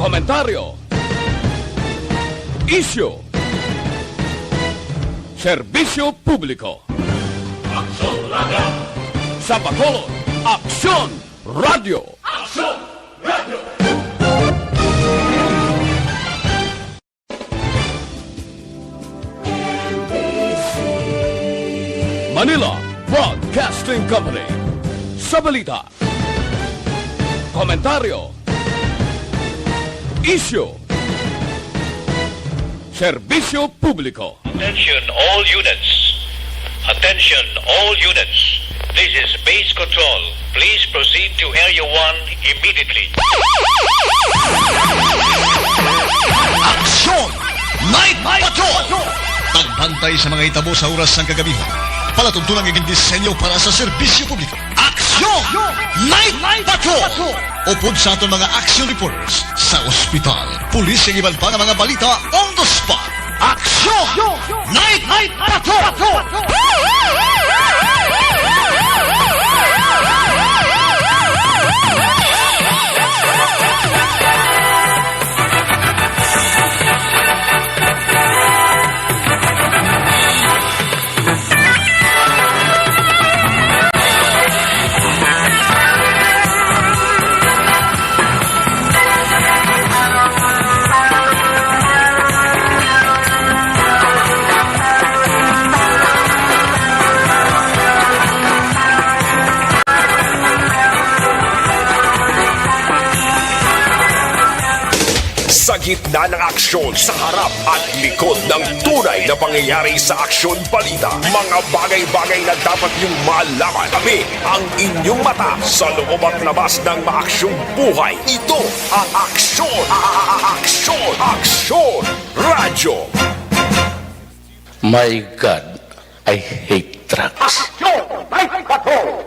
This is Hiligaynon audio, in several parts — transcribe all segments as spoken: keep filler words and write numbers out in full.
Komentaryo. Isyu. Serbisyo publiko. Aksyon Radio. Sa Bacolod, Aksyon Radio. Aksyon Radio. Manila Broadcasting Company. Sa balita, komentaryo, isyu, serbisyo publiko. Attention all units. Attention all units. This is base control. Please proceed to Area one immediately. Aksyon! Night Patrol! Pagbantay sa mga hitabo sa oras sang kagabi. Palatuntunan nga gindisenyo para sa serbisyo publiko. Aksyon! Night Patrol! Upod sa aton mga action reporters sa ospital, pulis, ug iban pa nga mga balita on the spot. Aksyon! Night Patrol! Sa gitna ng aksyon, sa harap at likod ng tunay na pangyayari sa aksyon balita, mga bagay-bagay na dapat niyong malaman. Kami ang inyong mata sa loob at labas ng maaksyong buhay. Ito ang Aksyon, Aksyon, Aksyon Radyo. My God, I hate trucks. Aksyon! Night Patrol!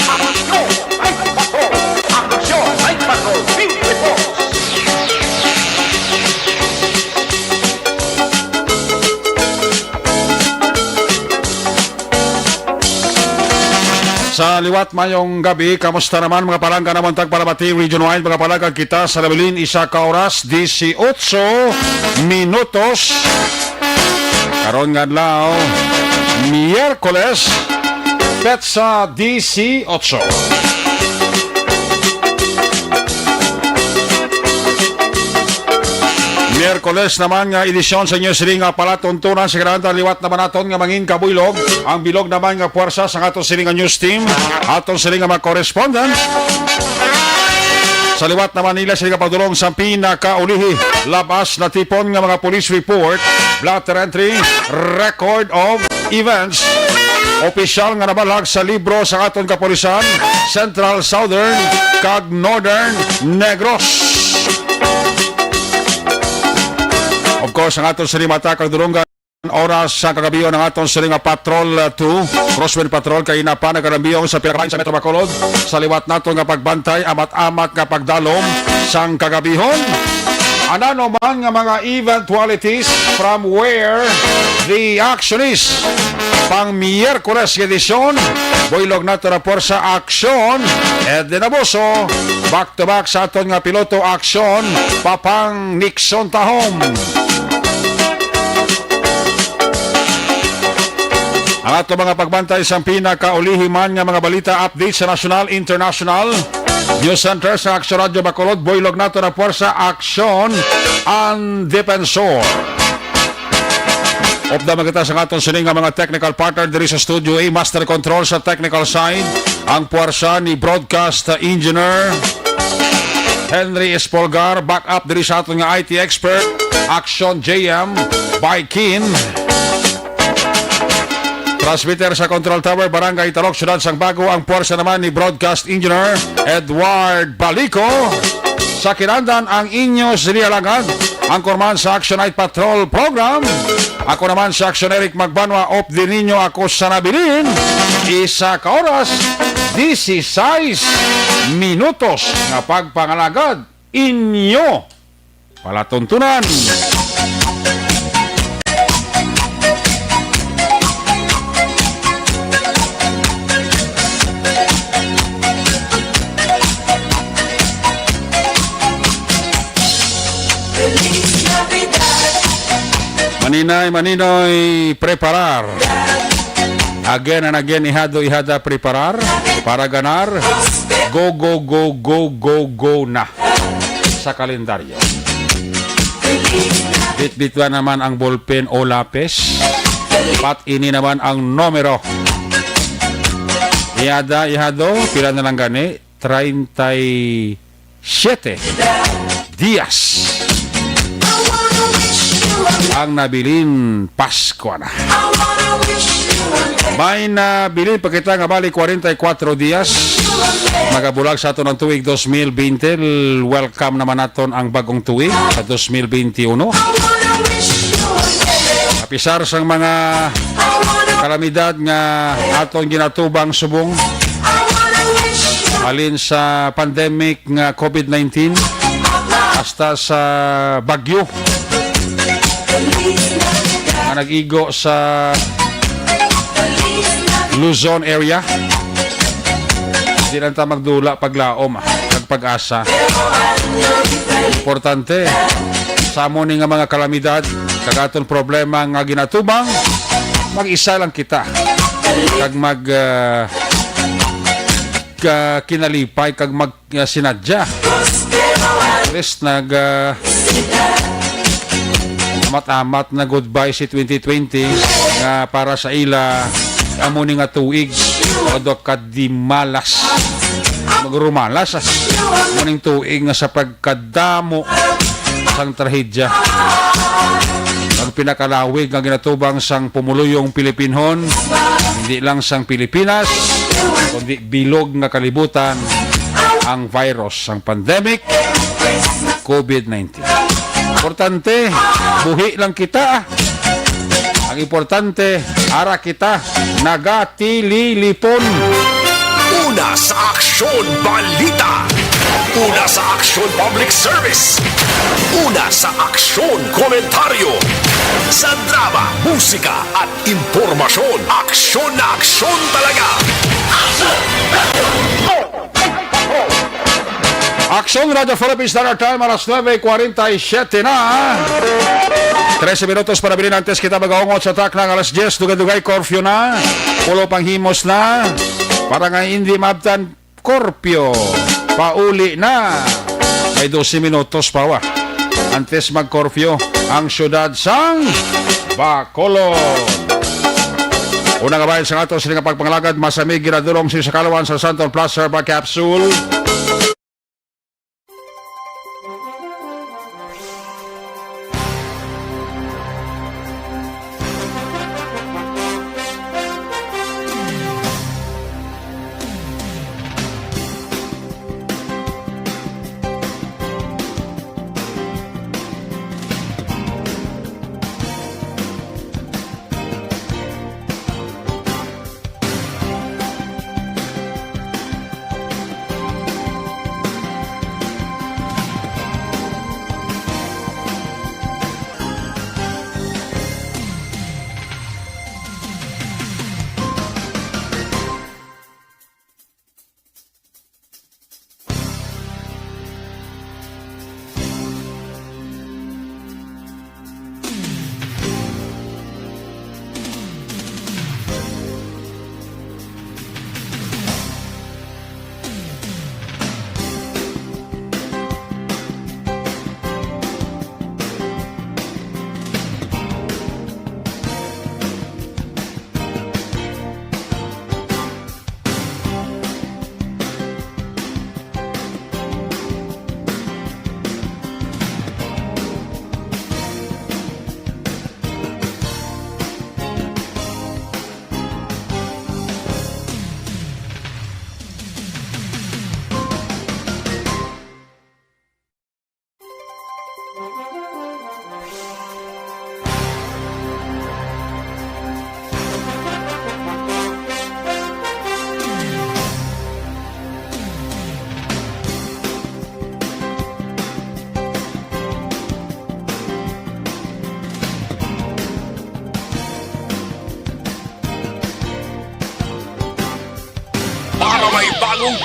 Aksyon! Night Patrol! Aksyon! Night Patrol! Field Reports! Sa liwat, mayong gabi. Kamusta naman, mga palangga, naman tagpalabati region wide, mga palangga, kita sa Labilin, isa ka oras, dieciocho minutos. Karon nga adlaw, Miyerkules, petsa dieciocho. Miyerkules naman nga edisyon sa inyo sini nga palatuntunan sa Granda. Liwat naman naton nga mangin kabuylog ang bilog naman nga puwersa sa aton sini nga news team, aton sini nga mga correspondent. Sa liwat naman nila sini nga pagdulong sa pinakaulihi, labas na tipon nga mga police report, blotter entry, record of events. Opisyal nga nabalag sa libro sa aton kapulisan, Central, Southern, kag Northern Negros. Of course, ang aton sini mata kag dulonggan oras sa kagabion ang aton sini nga Patrol, uh, two, Crosswind Patrol, kay ina pa nagkalambiyong sa pila ka bahin sa Metro Bacolod. Sa liwat nato nga pagbantay, amat-amat nga pagdalom sang kagabihon. Anano man nga mga eventualities from where the action is. Pang Miyerkules nga edisyon, buylog nato na puwersa, aksyon, Edlin Abuso, back to back sa aton nga piloto, aksyon, Papang Nixon Tahom. Ang ato mga pagbantay sang pinakaulihi man nga mga balita, update sa national, international news center sa Aksyon Radyo Bacolod, buylog nato na puwersa, aksyon, ang Defensor. Upda man kita sa aton sini nga mga technical partner diri sa studio, eh, master control sa technical side, ang puwersa ni broadcast engineer Henry Espolgar, back up diri sa aton nga I T expert, Action J M, by Kin. Transmitter sa Control Tower, Barangay Talok, Siyudad sang Bago, ang puwersa naman ni broadcast engineer Edward Balico. Sa kinandan, ang inyo sini alagad, Anchorman sa Action Night Patrol Program. Ako naman si Action Eric Magbanwa of the Nino. Ako sa nabilin, isa ka oras, dieciséis minutos nga pagpangalagad inyo palatuntunan. Maninay, maninoy, preparar. Again and again, ihado, ihada, preparar para ganar. Go, go, go, go, go, go na sa kalendaryo. Bitbitwan naman ang ballpen o lapis. Pat ini naman ang numero. Ihada, ihado, pila na lang gani? Treinta y siete dias ang nabilin Paskwa na. May nabilin pa kita nga bali kwarenta y kuwatro dias. Magabulag sa aton ang tuig dos mil bente. Welcome naman naton ang bagong tuig sa dos mil bente uno. Apisar sang mga kalamidad nga aton ginatubang subong, halin sa pandemic nga covid nineteen hasta sa bagyo nga nag-igo sa Luzon area. Di lang ta magdula paglaom, ah, kag pag-asa. Importante, sa amo ni nga mga kalamidad kag aton problema nga ginatubang, mag-isa lang kita kag mag, ah, ka-, kinalipay kag mag, ah, sinadya. At least nag, ah, amat-amat na goodbye si twenty twenty nga para sa ila amo ni nga tuig, o do kadimalas, magrumalas, ah. Amo ning tuig nga sa pagkadamo sang trahedya, ang pinakalawig nga ginatubang sang pumuluyong Pilipinhon, hindi lang sang Pilipinas, kundi bilog nga kalibutan, ang virus, ang pandemic, covid nineteen. Importante, buhi lang kita. Ang importante, ara kita nagatililipon. Una sa Aksyon Balita. Una sa Aksyon Public Service. Una sa Aksyon Komentaryo. Sa drama, musika, at impormasyon, aksyon na aksyon talaga. Aksyon Radyo Philippines Standard Time, alas nuebe kwarenta y siete na. Trese minutos para bilin antes kita magaungot sa takna nga alas diyes, dugay-dugay, curfew na. Pulo panghimos na. Para nga hindi maabtan, curfew. Pauli na. May dose minutos pa, wa. Antes mag-curfew ang siyudad sang Bacolod. Una nga bahin sa ato sini nga pagpangalagad, masamig ginadulong si Sakalawan sa Santon Plus Herbal Capsule.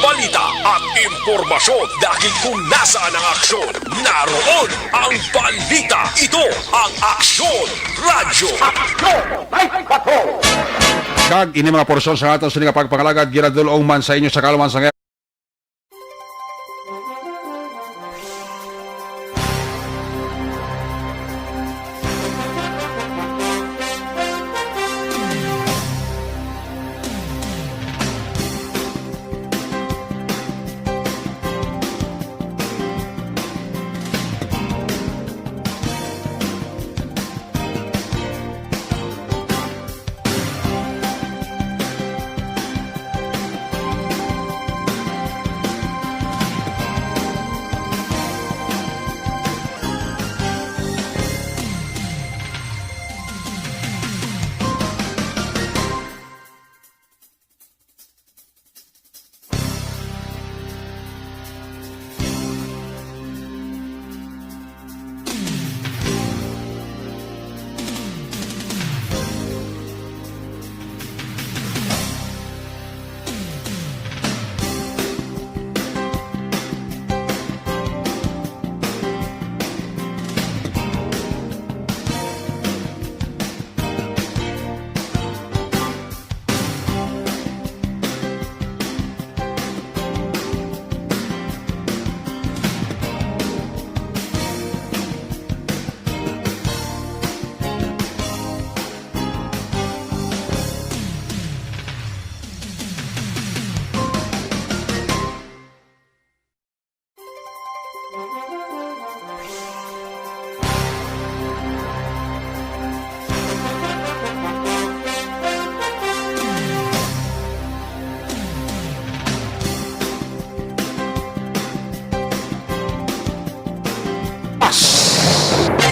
Balita at impormasyon, dahil kung nasaan ang aksyon, naroon ang balita. Ito ang Aksyon Radyo. Kag ini mga porsyon sa aton sini nga pagpangalagad ginadul-ong man sa inyo sa kaluman sang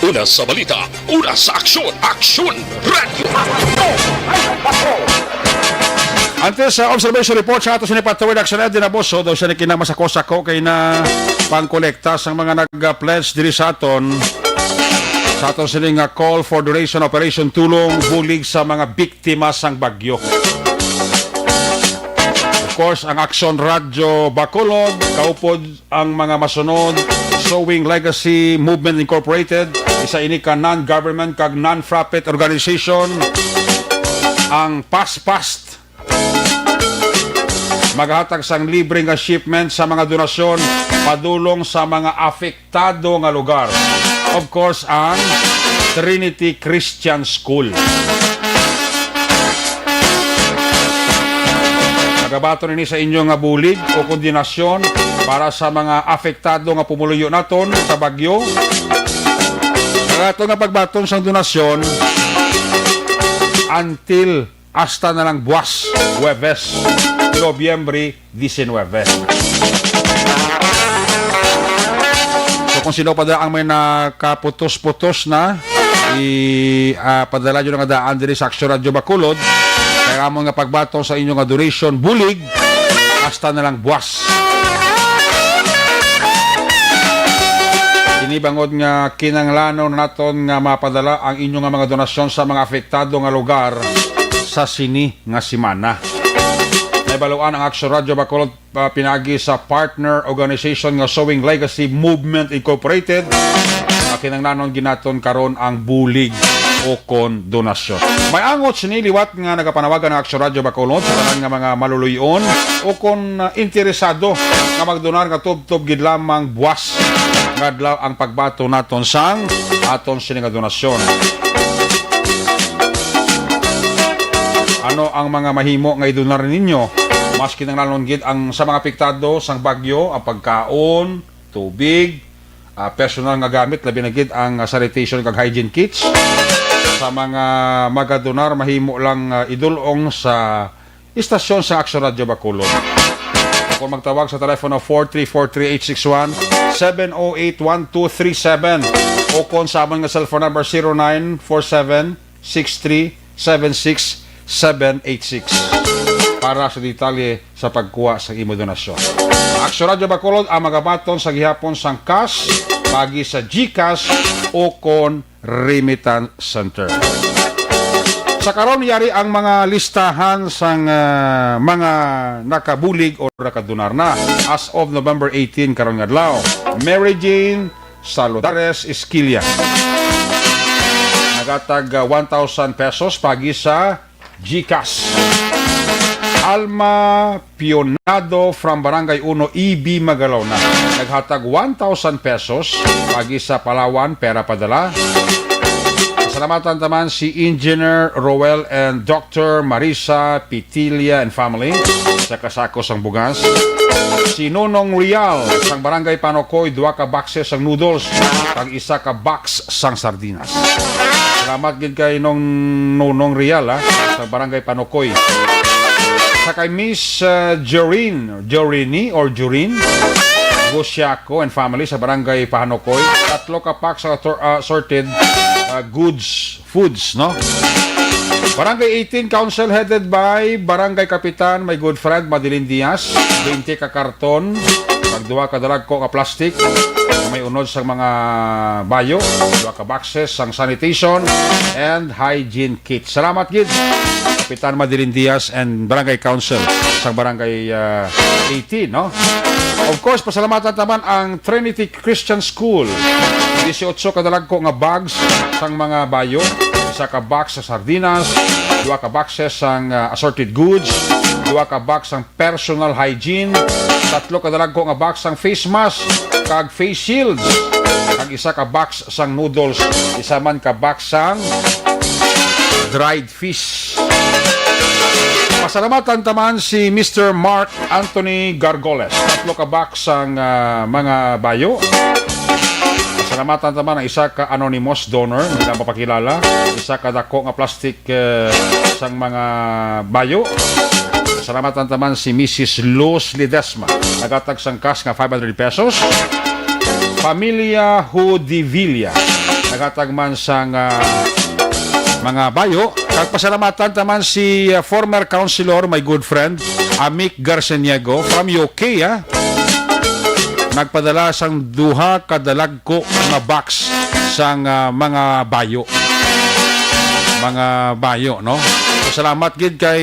Una sa balita, una sa aksyon, Aksyon Radyo. Antes sa observation report sa ato sini patuwid, Aksyon Eddie Naboso, daw siya ni kinamasakosa ko kay na pangkolekta sang mga nag-pledge diri sa aton, sa aton sini nga call for donation operation, tulong bulig sa mga biktima sang bagyo. Of course, ang Aksyon Radyo Bacolod, kaupod ang mga masunod: Sowing Legacy Movement Incorporated, isa ini ka non-government kag non-profit organization. Ang Pass Past, magahatag sang libre nga shipment sa mga donasyon padulong sa mga apektado nga lugar. Of course, ang Trinity Christian School. Magabaton ini sa inyo nga bulig o kon donasyon para sa mga apektado nga pumuluyo naton sa bagyo. Ang aton nga pagbaton sang donasyon until hasta na lang buwas, Huwebes, Nobyembre diecinueve. So, kung sino pa daan ang may nakaputos-putos na, i, ah, padala nyo na nga daan diri sa Aksyon Radyo Bacolod. Kaya amon nga pagbaton sa inyo nga donation, bulig, hasta na lang buwas. Ini bangod nga kinahanglanon naton nga mapadala ang inyo nga mga donasyon sa mga apektado nga lugar sa sini nga semana. Nahibaluan ang Aksyon Radyo Bacolod, ah, pinaagi sa partner organization nga Sowing Legacy Movement Incorporated, nga kinahanglanon gid naton karon ang bulig o kon donasyon. May angot sini liwat nga nagapanawagan ang Aksyon Radyo Bacolod sa tanan nga mga maluluy-on o kon, ah, interesado nga magdonar nga tubtob gid lamang buwas nga adlaw ang pagbaton naton sang aton sini nga donasyon. Ano ang mga mahimo nga idonar ninyo? Mas kinahanglanon gid ang sa mga apektado sang bagyo, ang pagkaon, tubig, ah, personal nga gamit, labi na gid ang, ah, sanitation kag hygiene kits. Sa mga magadonar, mahimo lang, ah, idul-ong sa istasyon sa Aksyon Radyo Bacolod. Kung magtawag sa telepono four three four three eight six one, seven oh eight one two three seven, o kon sa amon nga cellphone number, zero nine four seven six three seven six seven eight six para sa detalye sa pagkuha sa imo donasyon. Aksyon Radyo Bacolod ang magabaton sa gihapon sang cash, paagi sa GCash o kon Remittance Center. Sa karon, yari ang mga listahan sang, ah, mga nakabulig o nakadonar na as of November eighteen, karon nga adlaw. Mary Jane Saludares Esquilla, naghatag, ah, one thousand pesos pagi sa GCash. Alma Pionado from Barangay Uno, E B Magalona, naghatag one thousand pesos pagi sa Palawan, pera padala. Salamatan taman si Engineer Roel and Doctor Marisa Pitilia and family sa kasako sang bugas. Si Nonong Real sang Barangay Panokoy, dua ka boxes sang noodles, kag isa ka box sang sardinas. Salamat gid kay Nong Nonong Real, ha, sa Barangay Panokoy. Sa kay Miss, uh, Jorin, Jorini or Jorin Gosiaco and family sa Barangay Pahanokoy. Tatlo ka pack sa tor-, uh, sorted, uh, goods, foods, no? Barangay eighteen Council headed by Barangay Kapitan, my good friend, Madeline Diaz, twenty ka karton, kag duha ka dalagko nga plastic, nga may unod sa mga bayo, duha ka boxes sang sanitation and hygiene kit. Salamat gid, Kapitan Madeline Diaz and Barangay Council sa Barangay, ah, eighteen, no? Of course, pasalamatan taman ang Trinity Christian School. Dieciocho ka dalagko nga bags sang mga bayo, isa ka box sa sardinas, duha ka boxes sang, ah, assorted goods, duha ka box sang personal hygiene, tatlo ka dalagko nga box sang face mask kag face shields, kag isa ka box sang noodles, isa man ka box sang dried fish. Pasalamatan taman si Mister Mark Anthony Gargoles. Tatlo ka box sang, ah, mga bayo. Pasalamatan taman ang isa ka anonymous donor, hindi na mapakilala. Isa ka dako nga plastic, eh, sang mga bayo. Pasalamatan taman si Missus Luz Ledesma. Naghatag sang cash nga five hundred pesos. Pamilya Hudivilla, naghatag man sang, ah, mga bayo. Kag pasalamatan taman si, ah, former councilor, my good friend, Amic Garceniego from U K, ah. Nagpadala sang duha ka dalagko nga box sang, ah, mga bayo. Mga bayo, no? So, salamat gid kay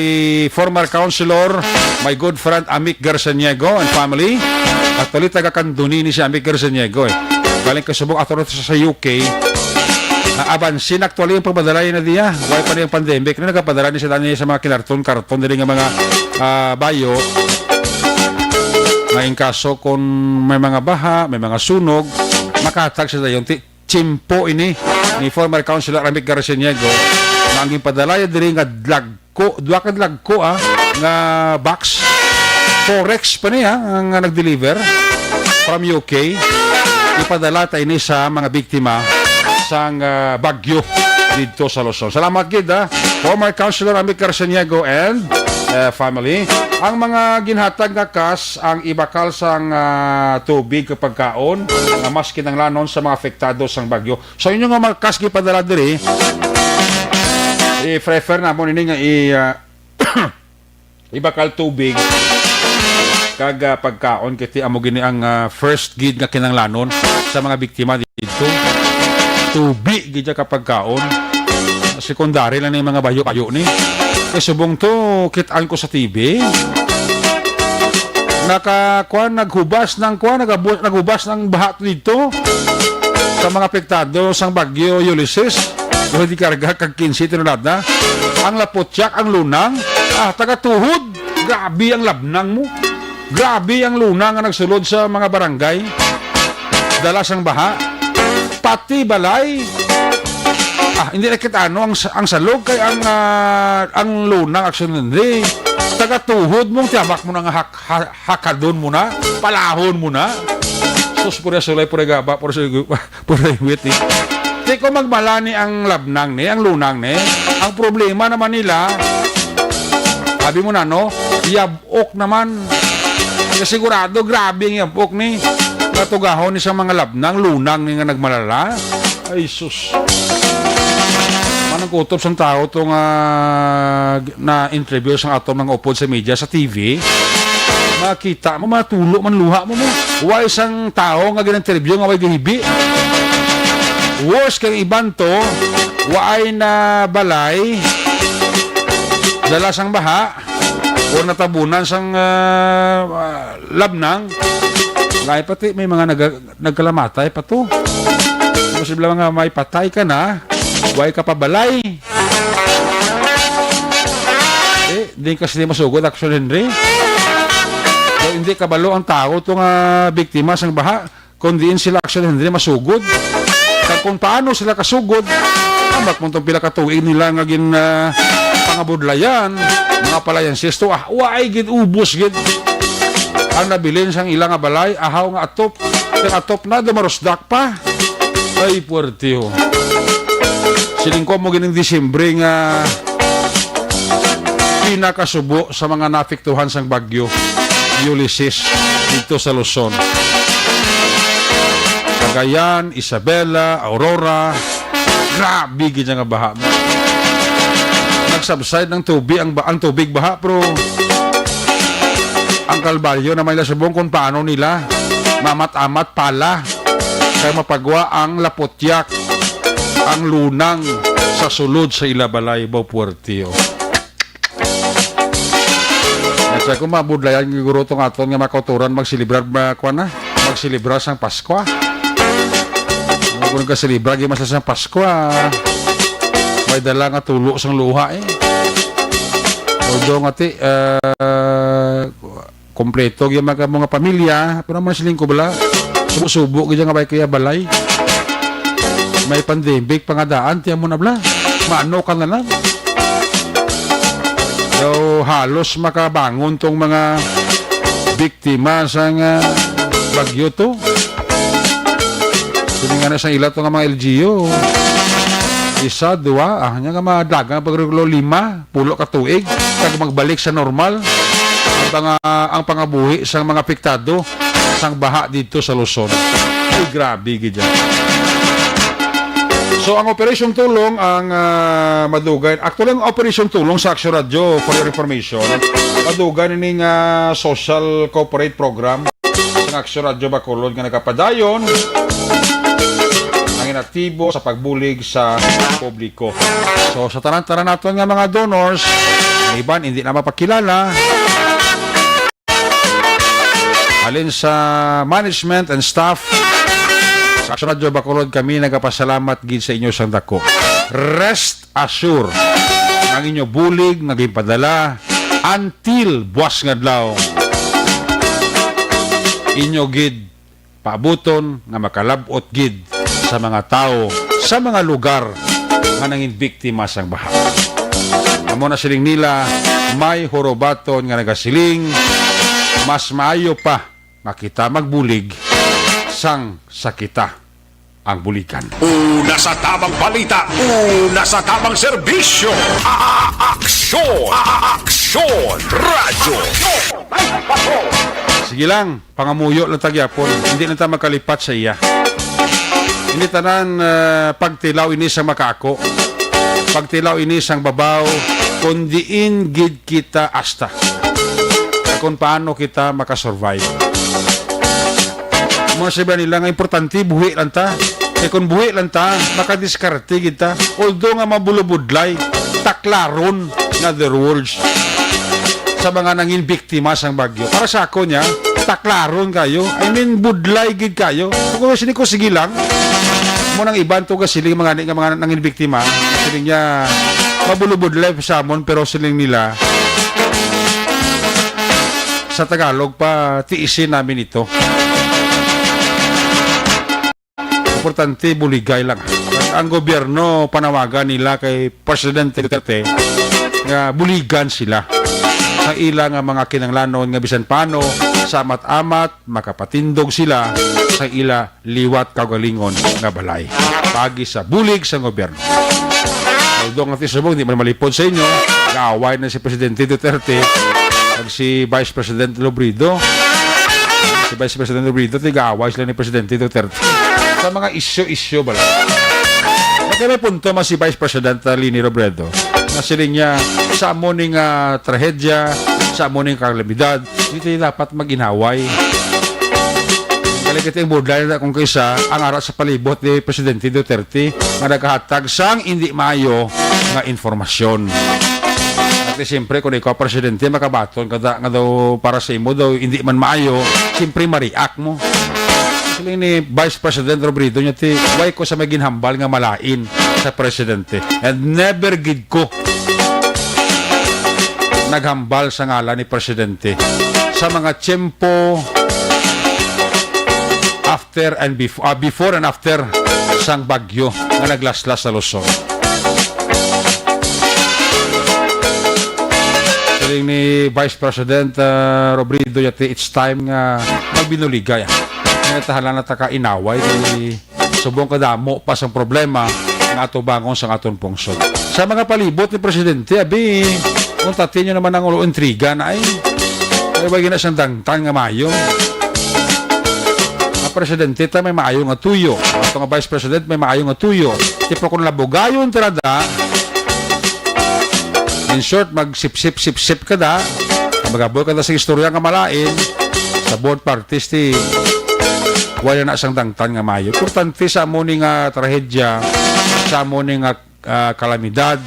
former councilor, my good friend Amic Garceniego and family. Actually, taga Candoni ni si Amic Garceniego, eh. Galing ka subong, ato sa, sa U K. Ah, abansin, actually, ang pagpadala na diya. Wala pa niyang pandemic. Na nagapadala ni sila niya sa mga kinarton-karton, dili nga mga, ah, bayo. Nga in kaso kung may mga baha, may mga sunog, makahatag sila yung ti-, tsimpo ini ni former Councilor Amic Garceniego, nga ang ginpadala diri nga dlagko, duha ka dlagko, ah, nga box. Forex pa niya ang, ah, nag-deliver from U K. Ipadala ta ini sa mga biktima sang, ah, bagyo didto sa Luzon. Salamat gid, ah, former Councilor Amic Garceniego and, eh, family. Ang mga ginhatag nga cash ang ibakal sang, ah, tubig kag pagkaon nga mas kinahanglanon sa mga apektado sang bagyo. So, inyo nga mga cash gipadala diri, i-prefer namon ini nga i-, ah, ibakal tubig kag, ah, pagkaon, kay amo gini ang, ah, first gid nga kinahanglanon sa mga biktima didto. Tubig gid siya ka pagkaon. Secondary lang ni mga bayo-bayo ni. Kay subong to, kit-an ko sa T V. Naka, kuan, naghubas ng, kuan, nagabu-, naghubas ng baha didto sa mga apektado sang Bagyo Ulysses. Duha di karga kag quince tonelada. Ang lapotyak, ang lunang, ah, taga tuhod. Grabe ang labnang mo. Grabe ang lunang nga nagsulod sa mga barangay. Dala sang baha. Pati balay. Ah, hindi na kita ano ang, ang salog kay ang, ah, ang lunang action hindi. Taga tuhod mong tiyabak mo na nga hak-, ha-, hakadon mo na, palahon mo na. Sus, pura sulay, pura gaba, pura sugu-, pura iwit, eh. Di ko magmala ni ang labnang ni, ang lunang ni. Ang problema naman nila, sabi mo na, no? Yab-, ok naman. Kay sigurado, grabe ang yabok ni. Natugahon ni sa mga labnang, lunang ni nga nagmalala. Ay, sus. Manang kutob sang tao to nga na-interview sang aton mga upod sa media, sa T V. Makita mo, matulo man luha mo mo. Way sang tao nga gin-interview nga way gahibi. Worse kay iban to, waay na balay, dala sang baha, or natabunan sang, ah, ah, labnang. Lain pati, may mga naga-, nagkalamatay pa to. Ano sila nga may patay ka na, way ka pabalay? Eh, di kasi di masugod, Action Henry. So, hindi kabalo ang tao to nga biktima sang baha, kung diin sila, Action Henry, masugod. Kag kung paano sila kasugod, ambot man tong pila ka tuig nila nga gin, ah, pangabudlayan, mga palayan sisto, ah, waay gid, ubos gid ang nabilin sang ila nga balay, ahaw nga atop, kag atop na, daw marusdak pa. Ay, puwerte, ho. Siling ko mo gining Disyembre nga pinakasubo sa mga naapektuhan sang bagyo Ulysses dito sa Luzon. Cagayan, Isabela, Aurora, grabe gid nga baha. Nag-subside ng tubig ang ba-, ang tubig baha, pero ang kalbaryo naman nila subong kung paano nila mamat-amat pala kay mapagwa ang laputyak, ang lunang sa sulod sa ila balay, baw puwerte, oh. At sa kung mabudlayan, siguro, tong aton nga mga kauturan magselebrar, ma-, kuwan na, magselebrar sang Paskwa. Kung nagkaselebra, di man sila sang Paskwa, may dala nga tulo sang luha, eh. Although nga ti, ah, kompleto gyud mga, mga pamilya, pero man siling ko bala, subo-subo gyud nga bay kaya balay. May pandemic pa nga daan, tiyan mo na bala. Mano ka na lang. So, halos makabangon tong mga biktima sang, ah, bagyo to. Sini nga na sa ila to nga mga L G U. Isa, dua, ah, nya nga madlagan pag regulo lima, pulo ka tuig, kag magbalik sa normal ang panga-, ang pangabuhi sang mga apektado sang baha dito sa Luzon. Ay, grabe gid yan. So, ang Operation Tulong, ang, ah, madugay, actually, ang Operation Tulong sa Action Radio, for your information, madugay na ning, ah, social corporate program sang Action Radio Bacolod nga nagapadayon ang inaktibo sa pagbulig sa publiko. So, sa tanan-tanan naton nga mga donors, ang iban hindi na mapakilala, halin sa management and staff sa Action Radio Bacolod, kami nagapasalamat gid sa inyo sang dako. Rest assure nga ang inyo bulig nga ginpadala until buwas nga adlaw, inyo gid paabuton nga makalab-ot gid sa mga tawo sa mga lugar nga nangin biktima sang baha. Amo na siling nila, may hurubaton nga nagasiling, mas maayo pa nga kita magbulig sang sa kita ang buligan. Una sa tamang balita, una sa tamang serbisyo. A-, a-, aksyon, a-, a-, aksyon, radyo. Sige lang, pangamuyo lang ta gyapon. Hindi na ta makalipat sa iya. Hindi tanan, ah, pagtilaw ini sa makaako. Pagtilaw ini sang babaw, kung diin gid kita asta. Kung paano kita makasurvive. Mga sabi nila nga importante, buhi lang ta. Kay kung buhi lang ta, makadiskarte gid ta. Although nga mabulubudlay, taklaron, in other words, sa mga nangin biktima sang bagyo. Para sa ako niya, taklaron kayo. I mean, budlay gid kayo. Kung sini ko, sige lang. Mo nang iban to ka siling mga ni-, nga mga nangin biktima. Siling niya, mabulubudlay sa amon, pero siling nila, sa Tagalog pa, tiisin namin ito. Importante, buligay lang. Ang gobyerno, panawagan nila kay Presidente Duterte nga buligan sila sa ila nga mga kinanglanon nga bisan paano, sa amat-amat, makapatindog sila sa ila liwat kaugalingon nga balay. Pagi sa bulig sa gobyerno. Although nga ti subong, di man malipod sa inyo, gaaway na si Presidente Duterte ag si Vice President Robredo. Si Vice President Robredo, tigaaway sila ni Presidente Duterte sa mga isyu-isyu bala. Kaya may punto man si Vice President, ah, Leni Robredo, na siling niya, sa amo ning, ah, trahedya, sa amo ning kalamidad, hindi tayo dapat mag-inaway. Kali kita yung borderline na kung kaysa ang ara sa palibot ni Presidente Duterte nga nagkahatag sang hindi maayo nga informasyon. At Siyempre, kung ikaw presidente, makabaton ka da, nga daw para sa imo daw hindi man maayo, siyempre ma-react mo. Siling ni Vice President Robredo niya, ti, why ko sa may ginhambal nga malain sa presidente? And never gid ko naghambal sa ngalan ni presidente. Sa mga tiyempo after and before, ah, before and after sang bagyo nga naglaslas sa Luzon. Siling ni Vice President, ah, Robredo, yati, it's time nga magbinuligay. Nga tahalan na ta ka inaway, kay subong kadamo pa sang problema nga atubangon sang aton pungsod. Sa mga palibot ni Presidente, abi, untatin nyo naman ang ulo intriga na ay. Ay, wag na siyang dangtan nga mayo. Ang presidente ta may maayo nga tuyo. Ato nga vice president may maayo nga tuyo. Tipo kung labugayon tirada, in short, magsipsip-sipsip ka da. Magaboy ka da sa istorya nga malain. Sa both parties, ti, wala na sang dangtan nga mayo. Importante sa amo ni nga trahedya, sa amo ni nga, ah, kalamidad,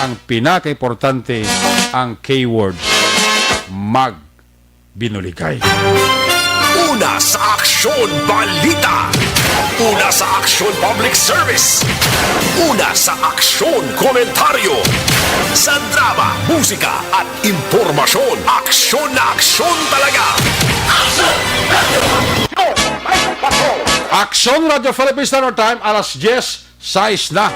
ang pinakaimportante, ang keywords, magbinuligay. Una sa Aksyon Balita. Una sa Aksyon Public Service. Una sa Aksyon Komentaryo. Sa drama, musika, at impormasyon, aksyon na aksyon talaga. Aksyon Radio Philippine Standard Time, alas diyes sais na.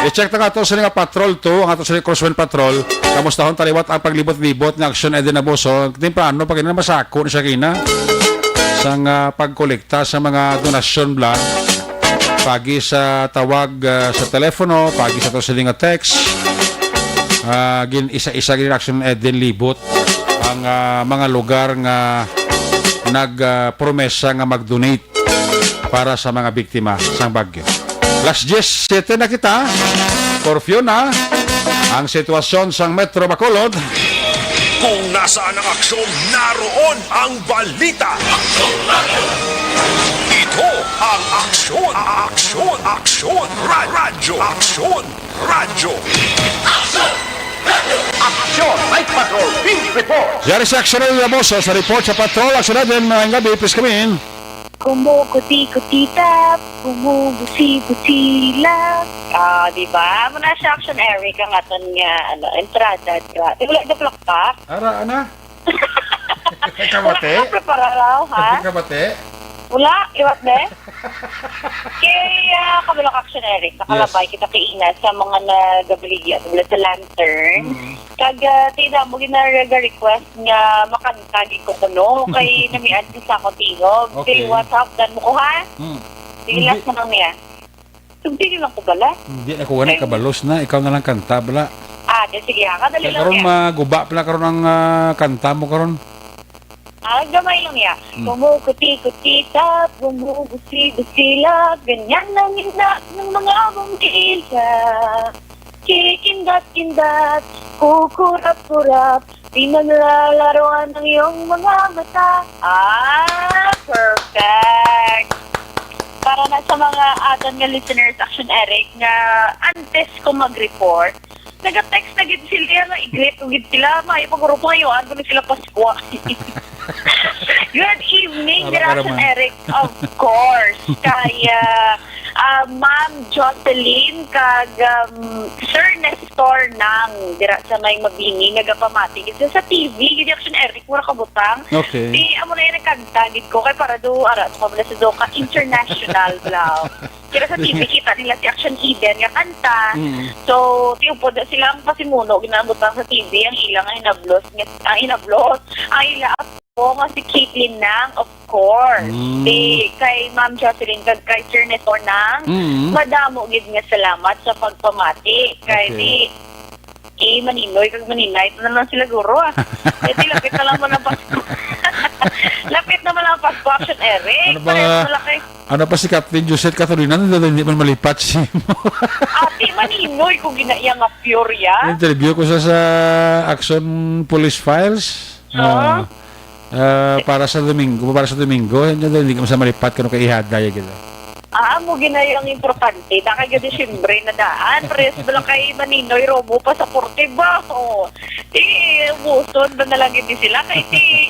I-check na nga ato sa nga Patrol two, ang ato sa Crosswind Patrol. Kamustahon ta liwat ang paglibot-libot nga aksyon, Eden Abuso. Temprano pa, ganina masako na siya kina. Sang, ah, pagkolekta sa mga donasyon bla. Pagi sa tawag, ah, sa telepono, pagi sa ato sini nga text. Ah, gin isa-isa gid aksyon, Eden, libot ang, ah, mga lugar nga nag, ah, promesa nga mag-donate para sa mga biktima sang bagyo. Alas diyes siyete na kita. Curfew na. Ang sitwasyon sang Metro Bacolod. Kung nasaan ang aksyon, naroon ang balita. Ito ang Aksyon, Aksyon, Aksyon, Ra- Radyo, Aksyon, Radyo. Aksyon, Night Patrol, Field Report. Yari si Aksyon Radyo Laboso sa report sa Patrol. Aksyon Radyo, maayong gabi, please come in. Kumukuti-kuti tap, kumubusi-busi lap. Ah, di ba? Muna siya, Action Eric, ang aton nga, ano, entrada, di ba? Di wala na plakpak? Ara, ana? Kabate? Wala ka prepararaw, ha? Kabate? Wala, iwat na eh. Kay, ah, kabalak, Action Eric, nakalabay Yes. kita kay Ina sa mga nagabaligya, wala sa lantern. Mm. Kag, ah, tida mo, ginaga-request nga makanta gid ko kuno kay namian ko sa akong tingog. Okay. Say, "What's up?" Dan mo ko, ha? Hmm. Sige, Hindi. last na lang niya. Sugdi lang ko bala. Hindi na ko gani Okay. kabalos na. Ikaw na lang kanta, bala. Ah, di, sige, ha? Kadali Kaya lang karon niya. maguba pala karon ang, ah, kanta mo karon. Ah, gamay lang niya. Hmm. Kumukuti-kuti tap, kumubusi-busi lap, ganyan ang indak ng mga bumbilya. Kikindat-kindat, kukurap-kurap, pinaglalaroan ng iyong mga mata. Ah, perfect. Para na sa mga aton nga listeners, Action Eric, nga antes ko mag-report, nag-text na gid sila nga i-greet ko gid sila. May pag-grupo ngayon, ano sila Paskwa. Good evening, Ara, Action Araman. Eric. Of course. Kay, ah, ah, Ma'am Jocelyn kag, um, Sir Nestor nang dira sa may Mabini, nagapamati gid sa T V, gid Action Eric, mura kabutang. Okay. Di, amo na yung nagkanta gid ko, kay para do, ara, mo kabala sa do ka international, bla. Kira sa T V, kita nila si Action Eden nga kanta. Mm. So, tiupod na sila ang pasimuno, ginabutang sa T V, ang ilang ang hinablos, nga, ang hinablos, ang ila ako nga si Caitlyn Nang, of course. Mm. Di, kay Ma'am Jocelyn, kag kay Sir Nestor Nang, Mm. madamo gid nga salamat sa pagpamati. Kay Okay. di, eh, maninoy kag maninay, ito na lang sila guro, ah. Eh, di, lapit na lang mo ng Pasko. Lapit naman ang Pasko, Action Eric. Ano ba Pareho nga, na lang kay ano pa si Captain Josette Catherine? Ano daw hindi man malipat si mo? Ate, maninoy ko ginaiya nga pure ya. Interview ko sa, sa Action Police Files. Oo. Ah, ah, para sa Domingo, para sa Domingo, hindi daw hindi ka sa malipat kano kay ihada ya gid. Ah, Mo ginay ang importante, na kay Disyembre na daan, pares ba lang kay Maninoy Romo pasaporte ba? O, ti, ubuson ba na lang gid sila? Kay ti,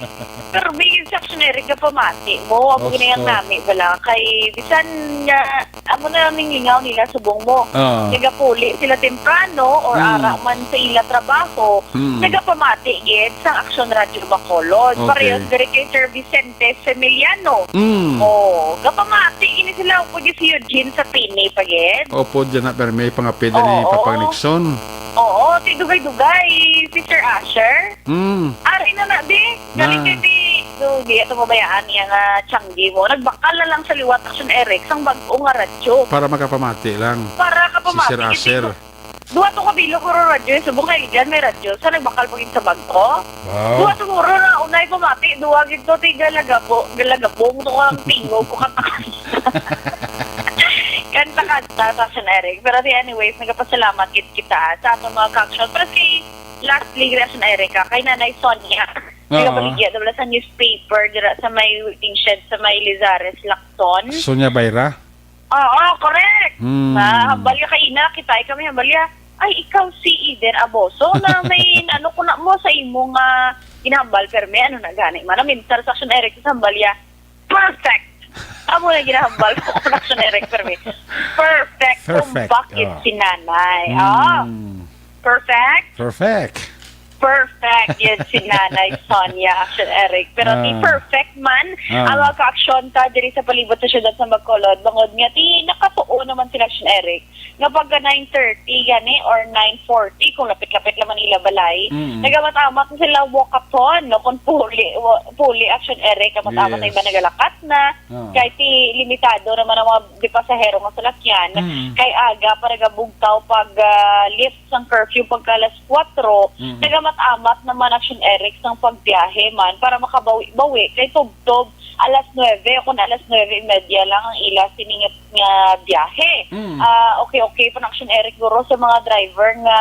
pero may instruction, Eric, nga pamati mo. Amo ginay ang Oso. nami bala. Kay, bisan nga, amo na lang ning lingaw nila, subong mo. Ah. Nagapuli sila temprano or Mm. ara man sa ila trabaho, Mm. nagapamati gid sa Aksyon Radyo Bacolod. Okay. Parehas diri kay Sir Vicente Semiliano. Mm. Oh, gapamati ini sila ko si Eugene sa Pini pa gid. Opo, dyan na, pero may pangapit na ni Oo. Papa Nixon. Oo, ti dugay-dugay, si Sir Asher. Mm. Ari na na, di. Galing Na. kay di, do, di ato mabayaan niya nga tiyanggi mo. Nagbakal na lang sa liwat, Action Eric, sang bag-o nga radyo. Para makapamati lang. Para Si kapamati, Sir kasi Asher. du-, duha to ka bilog oro radyo, subong kay dyan may radyo. Sa nagbakal pa gid sa bag-o. Wow. Duha to oro na unay pamati, duha gid to, ti galagabo-, galagabong to ang tingog ko katakas. Kanta-kanta sa Action Eric. Pero di, anyways, nagapasalamat gid kita sa atong mga ka-action. Pero si, lastly, Action Eric, ah, kay Nanay Sonia. Oo. Nagabaligya daw sa newspaper, dira sa may waiting shed, sa may Lizares, Lacson. Sonia Bayra? Oo, correct. Hmm. Ah, hambal ya kay ina, kita ay kami hambal ya. Ay, ikaw si Eden Aboso na may ano ko na mo sa imo nga ginahambal, pero may ano na gani man. Ang minsan sa Action Eric sa hambal ya, perfect. Amo na ginahambal ko kung Action Eric, pero may perfect. Kung Perfect, bakit oh. si nanay. Ah, Mm. perfect. Perfect. Perfect. Yes, si Nanay Sonia, Action Eric. Pero ti Ah. perfect man Ah. ang mga ka-action ta diri sa palibot sa siyudad sa Bacolod. Bangod nga, ti nakatuo naman sila, Action Eric, nga pagka nine thirty gani or nine forty, kung lapit-lapit naman ila balay, Mm. nagamat-amat na sila walkathon, no? Kung puli, wa-, puli, Action Eric, amat-amat na Yes. iba nagalakat na. Ah. Kay ti limitado naman ang mga di pasahero nga salakyan. Mm. Kay aga pa nagabugtaw pag, ah, lift sang curfew pagka alas kuwatro, Mm. nagamat-amat naman, Action Eric, sang pagbiyahe man para makabawi-bawi. Kay tubtob alas nuebe o kung alas nuebe y media lang ang ila sini nga, nga biyahe. Mm. Ah, okay, okay pa na, Action Eric, guro, sa mga driver nga,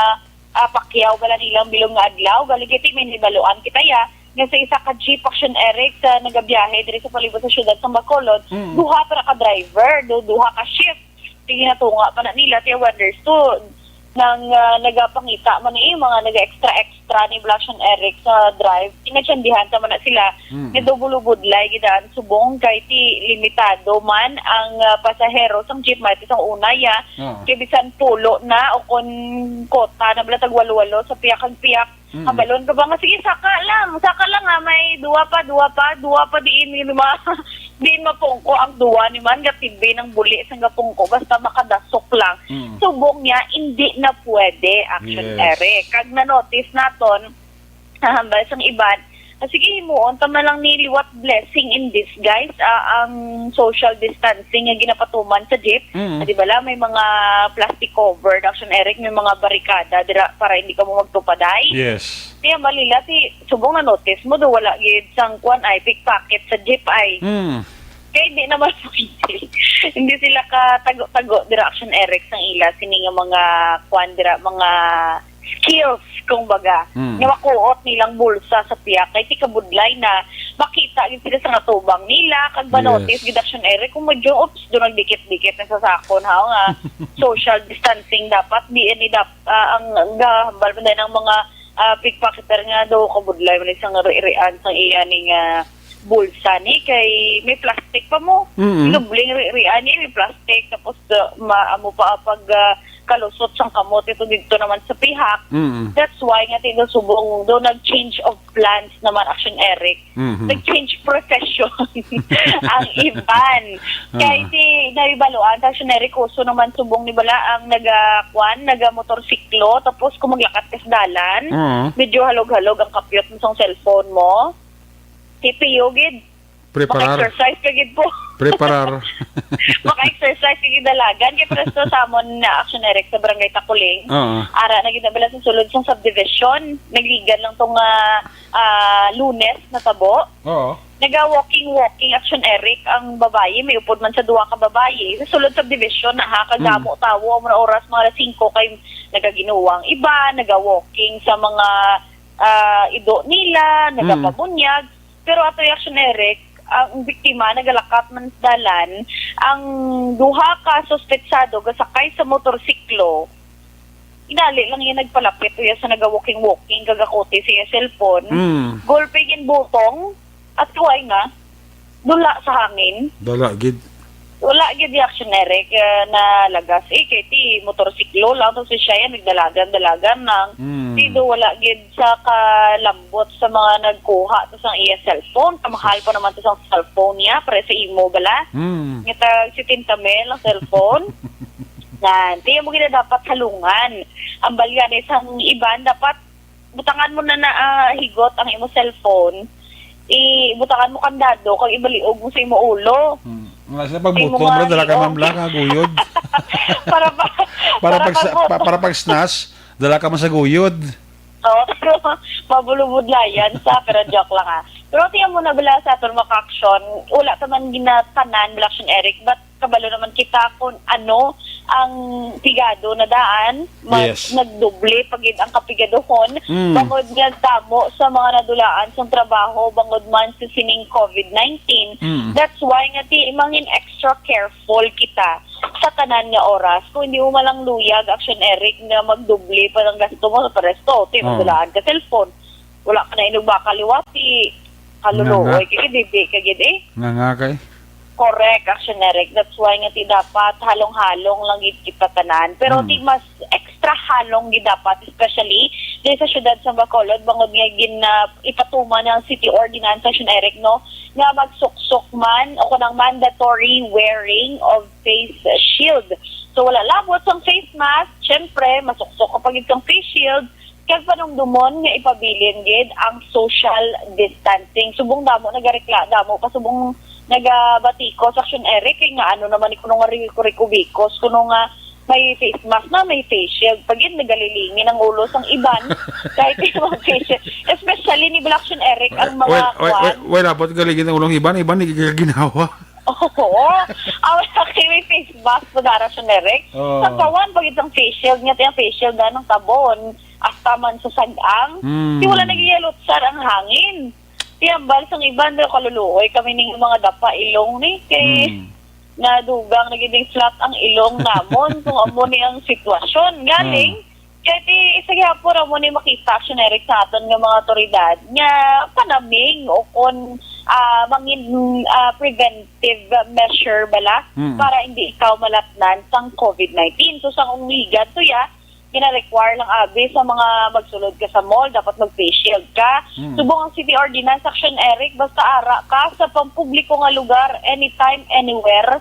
ah, pakyaw bala nilang bilog nga adlaw. Galing kiti may nibaluan kita ya, nga sa isa ka jeep, Action Eric, sa nagabiyahe diri sa palibot sa siyudad sa Bacolod, Mm. duha pa ka driver, do, duha ka shift. Ti ginatunga pa na nila, ti wonders to, nang, ah, nagapangita man ni, mga naga-extra-extra ni bala, Action Eric, sa drive. Ti natyandihan ta man na sila, Mm. nga do bulubudlay gid ang subong kay ti limitado man ang, ah, pasahero sang jeep, may ti sang una ya. Oo. Kay bisan pulo na o kon kota na bala tagwalo-walo sa piyak kag piyak. Mm. Kabalon ka ba nga, "Sige, saka lang, saka lang, ah, may duwa pa, duwa pa, duwa pa diin, yun, ma-, diin mapungko ang duwa ni man, gatibi ng buli, sang gapungko, basta makadasok lang." Mm. Subong niya, hindi na pwede, Action Yes. Eric. Kag na-notice naton, hambal sang iban, ah, sige, himuon ta man lang ni liwat blessing in disguise, ah, ang social distancing nga ginapatuman sa jeep. Mm. Ah, di bala, may mga plastic cover, Action Eric, may mga barikada dira para hindi ka mo magtupaday. Yes. Ti hambal nila, ti subong na-notice mo, do wala gid sang kwan ay, pickpocket sa jeep ay. Mm. Kay di naman pwede. Hindi sila ka tago-tago dira, Action Eric, sang ila sini nga mga kwan dira, mga skills, kumbaga, Mm. nga makuot nilang bulsa sa piyak. Kay ti kabudlay na makita gid sila sa natubang nila, kag ma-notice Yes. gid, Action Eric, kung medyo, oops, do nagdikit-dikit na sa sakon, ha, nga social distancing dapat, di, ni dap-, ah, ang, ang gahambal man din ang mga, ah, pickpocketer nga do kabudlay man sang ri-rian sang iya ni nga bulsa ni kay may plastic pa mo. Mm-mm. Dubling ri-rian ni, may plastic, tapos, ah, ma-, amo pa pag, ah, kalusot sang kamot ito dito naman sa pihak. Mm-mm. That's why nga ti do subong do nag-change of plans naman, Action Eric. Mhm. Nag-change profession ang iban. Kay Ah. ti nahibaluan, Action Eric, uso naman subong ni bala ang naga-, kwan, naga-motorsiklo, tapos kung maglakat ka sa dalan, Oo. medyo halog-halog ang kapyot mo sa cellphone mo. Ti piyo gid. Preparar. Maka-exercise ka gid po. Preparar. Maka-exercise ka gid dalagan. Kay presto sa amon na, Action Eric, sa Barangay Takuling. Oo. Ara na gid na bala sa sulod sa subdivision. Nagligan lang tong, ah, ah, Lunes na tabo. Oo. Naga-walking-walking, Action Eric, ang babayi. May upod man sa duha ka babayi. Sa sulod subdivision na, ha, kag Mm. damo tawo, amo na oras, mga alas singko, kay nagaginuwang iba, naga-walking sa mga, ah, ido nila, Mm. nagapabunyag. Pero ato, Action Eric, Ang biktima nagalakat man sa dalan, ang duha ka suspetsado gasakay sa motorsiklo. Inali lang iya nagpalapit, uya sa naga-walking-walking, kagakuti sa iya cellphone. Mm. Golpe ginbutong at tuway nga dula sa hangin. Dala gid. Wala gid di Action Eric, eh, na lagas. Eh, kay ti motorsiklo lang to si siya, yan, nagdalagan-dalagan lang. Mm. Ti do wala gid sa kalambot sa mga nagkuha to sang iya cellphone. Kamahal pa naman to sang cellphone niya, pare sa imo bala. Mm. Nga tag setenta mil ang cellphone. Yan. Ti mo gid na dapat halungan. Ang balya na isang iban, dapat butangan mo na na, ah, higot ang imo cellphone. I butangan mo kandado kag ibaliog mo sa imo ulo. Hmm. Wala sila Sa imo pagbuto, mga bro. Dala ka, ma'am, hiog. Lang, ha, guyod. Para pa, Para para pag sa, pag pa, para pag snas, dala ka man sa guyod. Oo, pero mabulubudlayan sa, pero joke lang, ah. Pero tiyan mo na bala sa aton mga action, wala ka man ginatanan, bala Action Eric, but kabalo naman kita kung ano ang pigado na daan, mas Yes. nagdoble pa gid ang kapigadohon, Mm. bangod nga damo sa mga nadulaan sang trabaho, bangod man sa sining covid nineteen. Mm. That's why nga ti mangin extra careful kita sa tanan nga oras. Kung hindi mo malang luyag, Action Eric, nga magdoble pa ang gasto mo sa paresto, ti Oh. magdulaan ka cellphone. Wala ka na inugbaka liwati. Kaluluoy Nga, nga. ka gid, bibi ka gid, eh. Nga, nga kay. Correct, Action Eric. That's why nga ti dapat halong-halong lang gid kita tanan. Pero Hmm. ti mas extra halong gid dapat, especially diri sa siyudad sa Bacolod, bangod nga gin, ah, ipatuman ang city ordinance, Action Eric, no, nga magsuksok man o kanang mandatory wearing of face shield. So, wala labot sang face mask, syempre, masuksok ka pa gid kang face shield, kag panumdumon nga ipabilin gid ang social distancing. Subong damo nagarekla-, damo pa subong nagabatikos, Action Eric, kay nga ano naman ni kuno nga riko-riko-bikos, kuno nga may face mask na, may face shield pa gid, nagalilingin ang ulo sang iban. Kahit yung mga face shield, especially ni Black Action Eric, ang mga Well, well, kwan. Well, well, abot galingin ang ulo sang iban, iban, ni ginawa. Oo. Aw, okay, may face mask po dara siya, Eric. Oo. Sa kawan, pag itong face shield niya, tiyang face shield na ng tabon, hasta man sa sagang, Hmm. di wala nagyayalot, sir, ang hangin. Tiyambal sang iban, daw kaluluoy kami ning mga dapa ilong ni, kay Hmm. nadugang na gid ning flat ang ilong namon kung amo ni ang sitwasyon. Galing, Hmm. Kay ti, isa gihapon amo ni makita, Action Eric, sa aton nga mga awtoridad nga panaming o kon, ah, mangin, ah, preventive measure bala Mm. para hindi ikaw malatnan sang covid nineteen. So, sa kung ligan to ya, gina-require lang abi sa mga magsulod ka sa mall, dapat mag-face shield ka. Mm. Subong ang city ordinance, Action Eric, basta ara ka sa pampubliko nga lugar, anytime, anywhere,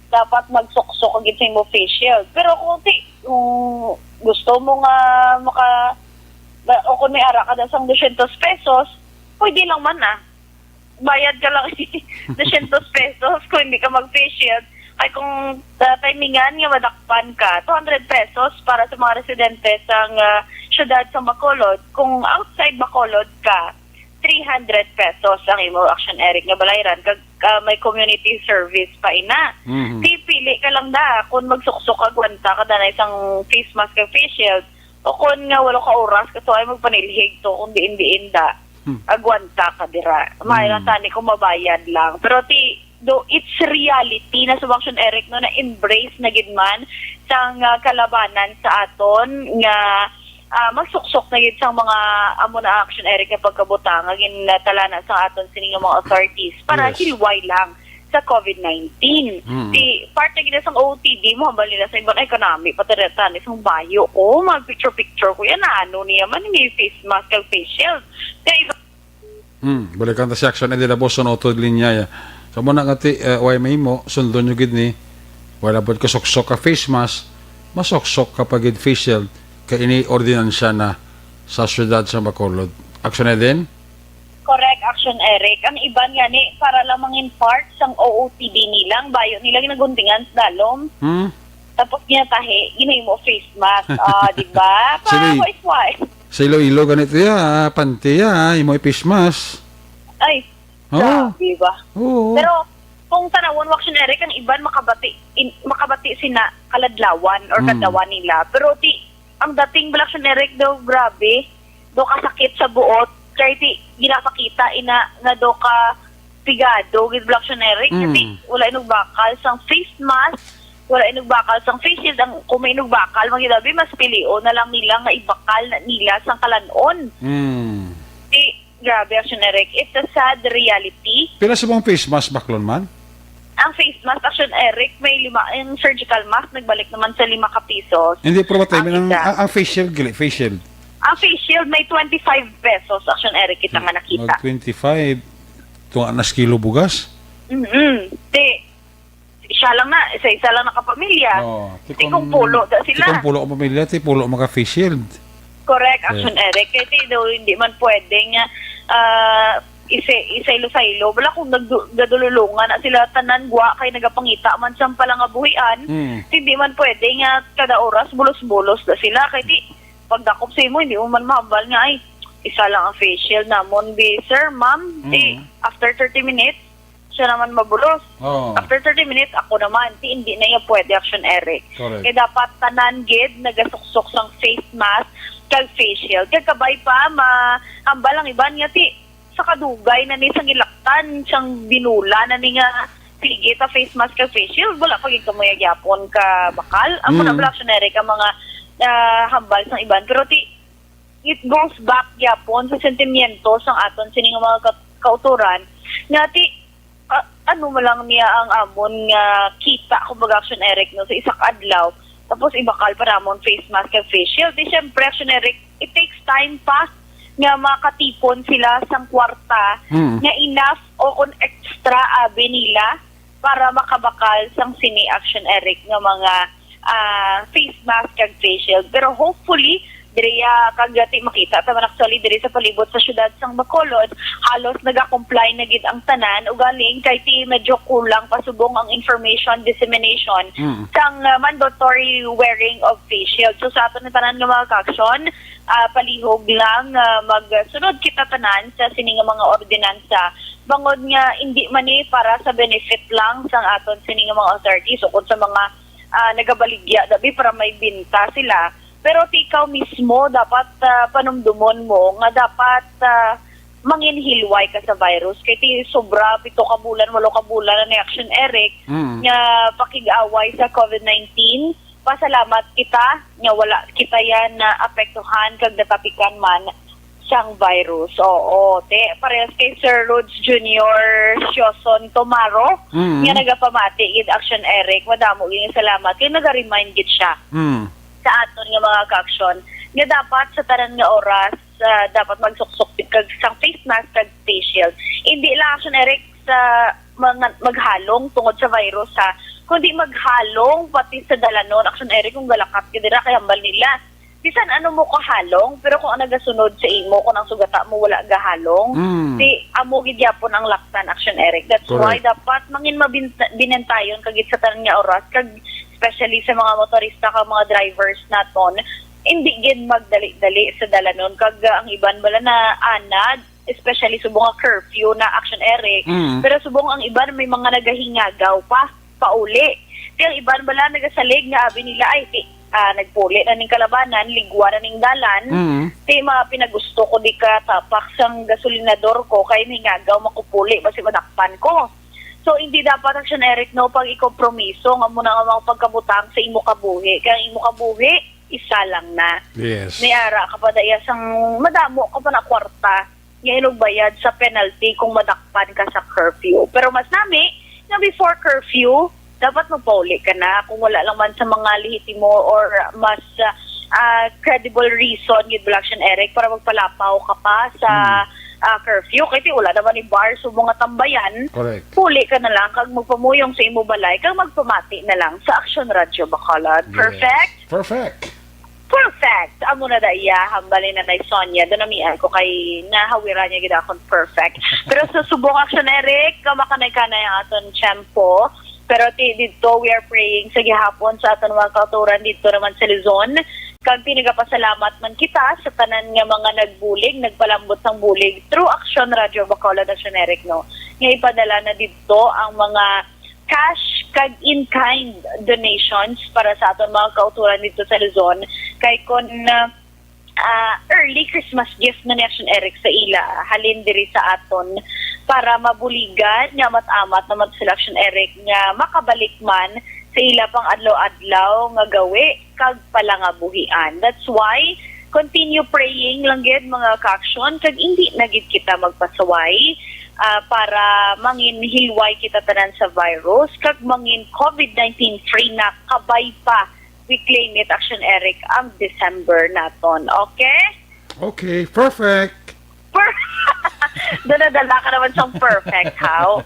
dapat magsuksok ka gid sa imo face shield. Pero kung ti-, kung gusto mo nga maka-, ba-, o kung may ara ka daw sang dosyentos pesos, pwede lang man, ah. Bayad ka lang dosyentos pesos kung hindi ka mag-face shield. Ay, kung, ah, timingan nga madakpan ka, two hundred pesos para sa mga residente sang, ah, siyudad sa Bacolod. Kung outside Bacolod ka, three hundred pesos ang imo, Action Eric, nga balayran kag, ah, may community service pa ina. Mhm. Ti pili ka lang da kung magsuksok ka, gwanta ka da na isang face mask kag face shield, o kung nga walo ka oras ka, so ay magpanilhig to kung diin-diin da. Hmm. Agwanta ka dira. Maayo lang Hmm. tani kung mabayad lang. Pero ti, do, it's reality na sa Action Eric, no, na embrace na gid man sang, ah, kalabanan sa aton nga, ah, magsuksok na gid sang mga amo na, Action Eric, nga pagkabutang nga ginatalanan sa aton sini nga mga authorities para Yes. hilway lang sa covid nineteen. Mm. Di, part na gid sang O O T D mo, hambal nila sa iban, "Ay, kanami, patira tani sang bayo ko, mag-picture-picture ko yan, ano niya man, may face mask kag face shield." Kaya iba Hmm, balikan ta si Action Eddie Labos, sa utod linya, ya. Kamo na nga ti, eh, way mahimo, sundon nyo gid ni. Wala pod ka suksok ka face mask, masuksok ka pa gid face shield, kay ini ordinansya na sa siyudad sa Bacolod. Action Eden? Correct, Action Eric. Ang iban gani, para lang mangin part sang O O T D nila, ang bayo nila ginaguntingan sa dalom. Hmm? Tapos ginatahi, ginahimo face mask. Ah, di ba? Sige. Para wais-wais. Sa Iloilo, ganito ya, ah, panty ya, ah, imo i-face mask. Ay, Oo. Grabe ba? Oo. Pero kung tanawon mo, Action Eric, ang iban makabati, in, makabati sina kaladlawan or Mm. kadlawan nila. Pero ti, ang dating bala, Action Eric, daw grabe, daw kasakit sa buot, kay ti, ginapakita ina nga daw ka, pigado gid, Black Action Eric, Mm. Kasi wala inugbakal sang face mask, wala inugbakal sang face shield. Ang, kung may inugbakal, mga gidabi, mas pilio na lang nila nga ibakal na nila sang kalanon. Mm. Di, grabe, Action Eric. It's a sad reality. Pila sa mga face mask, baklon man? Ang face mask, Action Eric, may lima, ang surgical mask, nagbalik naman sa lima ka pisos. Hindi, pero batay, Ang ang, isa. ang, ang face shield, gali, face shield. Ang face shield, may twenty-five pesos, Action Eric, kita nga nakita. Mag twenty-five, tunga na sa kilo bugas? Mm-mm. Di, siya lang na, isa-isa lang na kapamilya. Oo. Di kung pulo da sila. Di kung pulo ang pamilya, di pulo maka face shield. Correct, Correct. Action Eric. Kaya di daw, hindi man pwede nga, ah, isa, isaylo-saylo. Wala kung nagdu-, gadululungan na sila tanan, gwa kay nagapangita man sang palangabuhian, Mm. hindi man pwede nga kada oras bulos-bulos na sila. Kaya di, pagdakop sa imo, hindi mo man mahambal nga, "Ay, isa lang ang face shield namon, bi, sir, ma'am." Di, Mm. after thirty minutes, siya naman mabulos. Oo. After thirty minutes, ako naman. Di, hindi na yung pwede, Action Eric. Correct. Kaya dapat tanan gid nagasuksok sang face mask kag face shield. Kag kabay pa, mahambal ang iban nga, ti, sa kadugay na ni sang ilaktan, sang binula na ni nga, sige ta face mask kag face shield, wala pa gid kamo ya gyapon ka bakal. Amo na Mm. pala, Action Eric, ang mga, ah, hambal sang iban. Pero ti, it goes back gyapon sa sentimiento sang aton sini nga mga ka-, kautoran nga ti, ah, ano mo lang niya ang amon nga kita, kumbaga, Action Eric, no, sa isa ka adlaw, tapos ibakal pa namon face mask kag face shield. Di, syempre, Action Eric, it takes time pa nga makatipon sila sang kwarta Mm. nga enough o kung extra abi nila para makabakal sang sini, Action Eric, nga mga, ah, face mask kag face shield. Pero hopefully, diri, ah, kag ti makita ta man actually diri sa palibot sa siyudad sang Bacolod, halos nagakomply na gid ang tanan. Ugaling kay ti medyo kulang pa subong ang information dissemination Mm. sang, ah, mandatory wearing of face shield. So sa aton nga tanan nga mga ka-action, ah, palihog lang, ah, magsunod kita tanan sa sini nga mga ordinansa, bangod nga hindi man ni para sa benefit lang sang aton sini nga mga authorities o kung sa mga, ah, nagabaligya, dabi para may binta sila. Pero ti ikaw mismo, dapat, ah, panumdumon mo nga dapat, ah, manginhilway ka sa virus. Kay ti sobra, pito ka bulan, walo ka bulan na ni Action Eric Mm. nga pakig-away sa covid nineteen. Pasalamat kita nga wala kita yan naapektuhan kag natapikan man sang virus. Oo, te, parehas kay Sir Rods Junior Sioson Tomaro, Mm. nga nagapamati gid, Action Eric. Madamo gid nga salamat. Kay naga-remind gid siya Mm. sa aton nga mga ka-action nga dapat sa tanan nga oras, ah, dapat magsuksok kag sang face mask kag face shield. Hindi lang, Action Eric, sa mga maghalong tungod sa virus, ha, kundi maghalong pati sa dalanon, Action Eric, kung galakat ka dira kay hambal nila. Bisan ano mo kahalong, pero kung ang nagasunod sa imo, kung ang sugata mo wala gahalong, Mm. di amo gid gyapon ang laktan, Action Eric. That's Correct. why dapat mangin mabinta-, binantayon kag sa tanan nga oras, kag especially sa mga motorista kag mga drivers naton, hindi gid magdali-dali sa dalanon. Kag, ah, ang iban bala na anad, especially subong nga curfew na, Action Eric. Mm. Pero subong ang iban may mga nagahingagaw pa pauli. Ti ang iban bala nagasalig nga abi nila, "Ay, ti, ah, nagpuli na ning kalabanan, ligwa na ning dalan." Mm. Ti mga pinagusto ko di ka tapak sang gasolinador ko kay ningagaw makupuli basi madakpan ko. So, hindi dapat, Action Eric, no, pag ikompromiso nga muna nga mga pagkabutang sa imo kabuhi. Kaya ang imo kabuhi, isa lang na. Yes. May ara ka pa daya sang madamo ka pa na kwarta nga inugbayad sa penalty kung madakpan ka sa curfew. Pero mas nami nga before curfew, dapat magpauli ka na kung wala lang man sa mga lehitimo or mas, ah, ah, credible reason gid, Black Action Eric, para magpalapaw ka pa sa, Hmm. ah, curfew. Kay ti wala naman ni bar sa mga tambayan. Correct. Puli ka na lang kag magpamuyong sa imo balay kag magpamati na lang sa Action Radyo Bacolod. Yes. Perfect? Perfect. Perfect. Amo na da iya, hambal ni Nanay Sonia. Doon namian ko kay nahawiran niya gid akong perfect. Pero sa subong, Action Eric, kamakanay-kanay ang aton tiyempo. Pero ti didto, we are praying sa gihapon sa aton mga kauturan didto naman sa Luzon. Kag pinagapasalamat man kita sa tanan nga mga nagbulig, nagpalambot sang bulig through Action Radio Bacolod, Action Eric, no? Nga ipadala na didto ang mga cash kag in-kind donations para sa aton mga kauturan didto sa Luzon. Kay kon, ah, ah, early Christmas gift na ni Action Eric sa ila, halin diri sa aton, para mabuligan nga amat-amat naman sila, Action Eric, nga makabalik man sa ila pang adlaw-adlaw nga gawi kag palangabuhian. That's why, continue praying lang gid, mga ka-aksyon, kag hindi na gid kita magpasaway, ah, para mangin hilway kita tanan sa virus kag mangin covid nineteen free na, kabay pa, we claim it, Action Eric, ang December naton. Okay? Okay, perfect. Per- Doon nadala ka naman siyang perfect, how?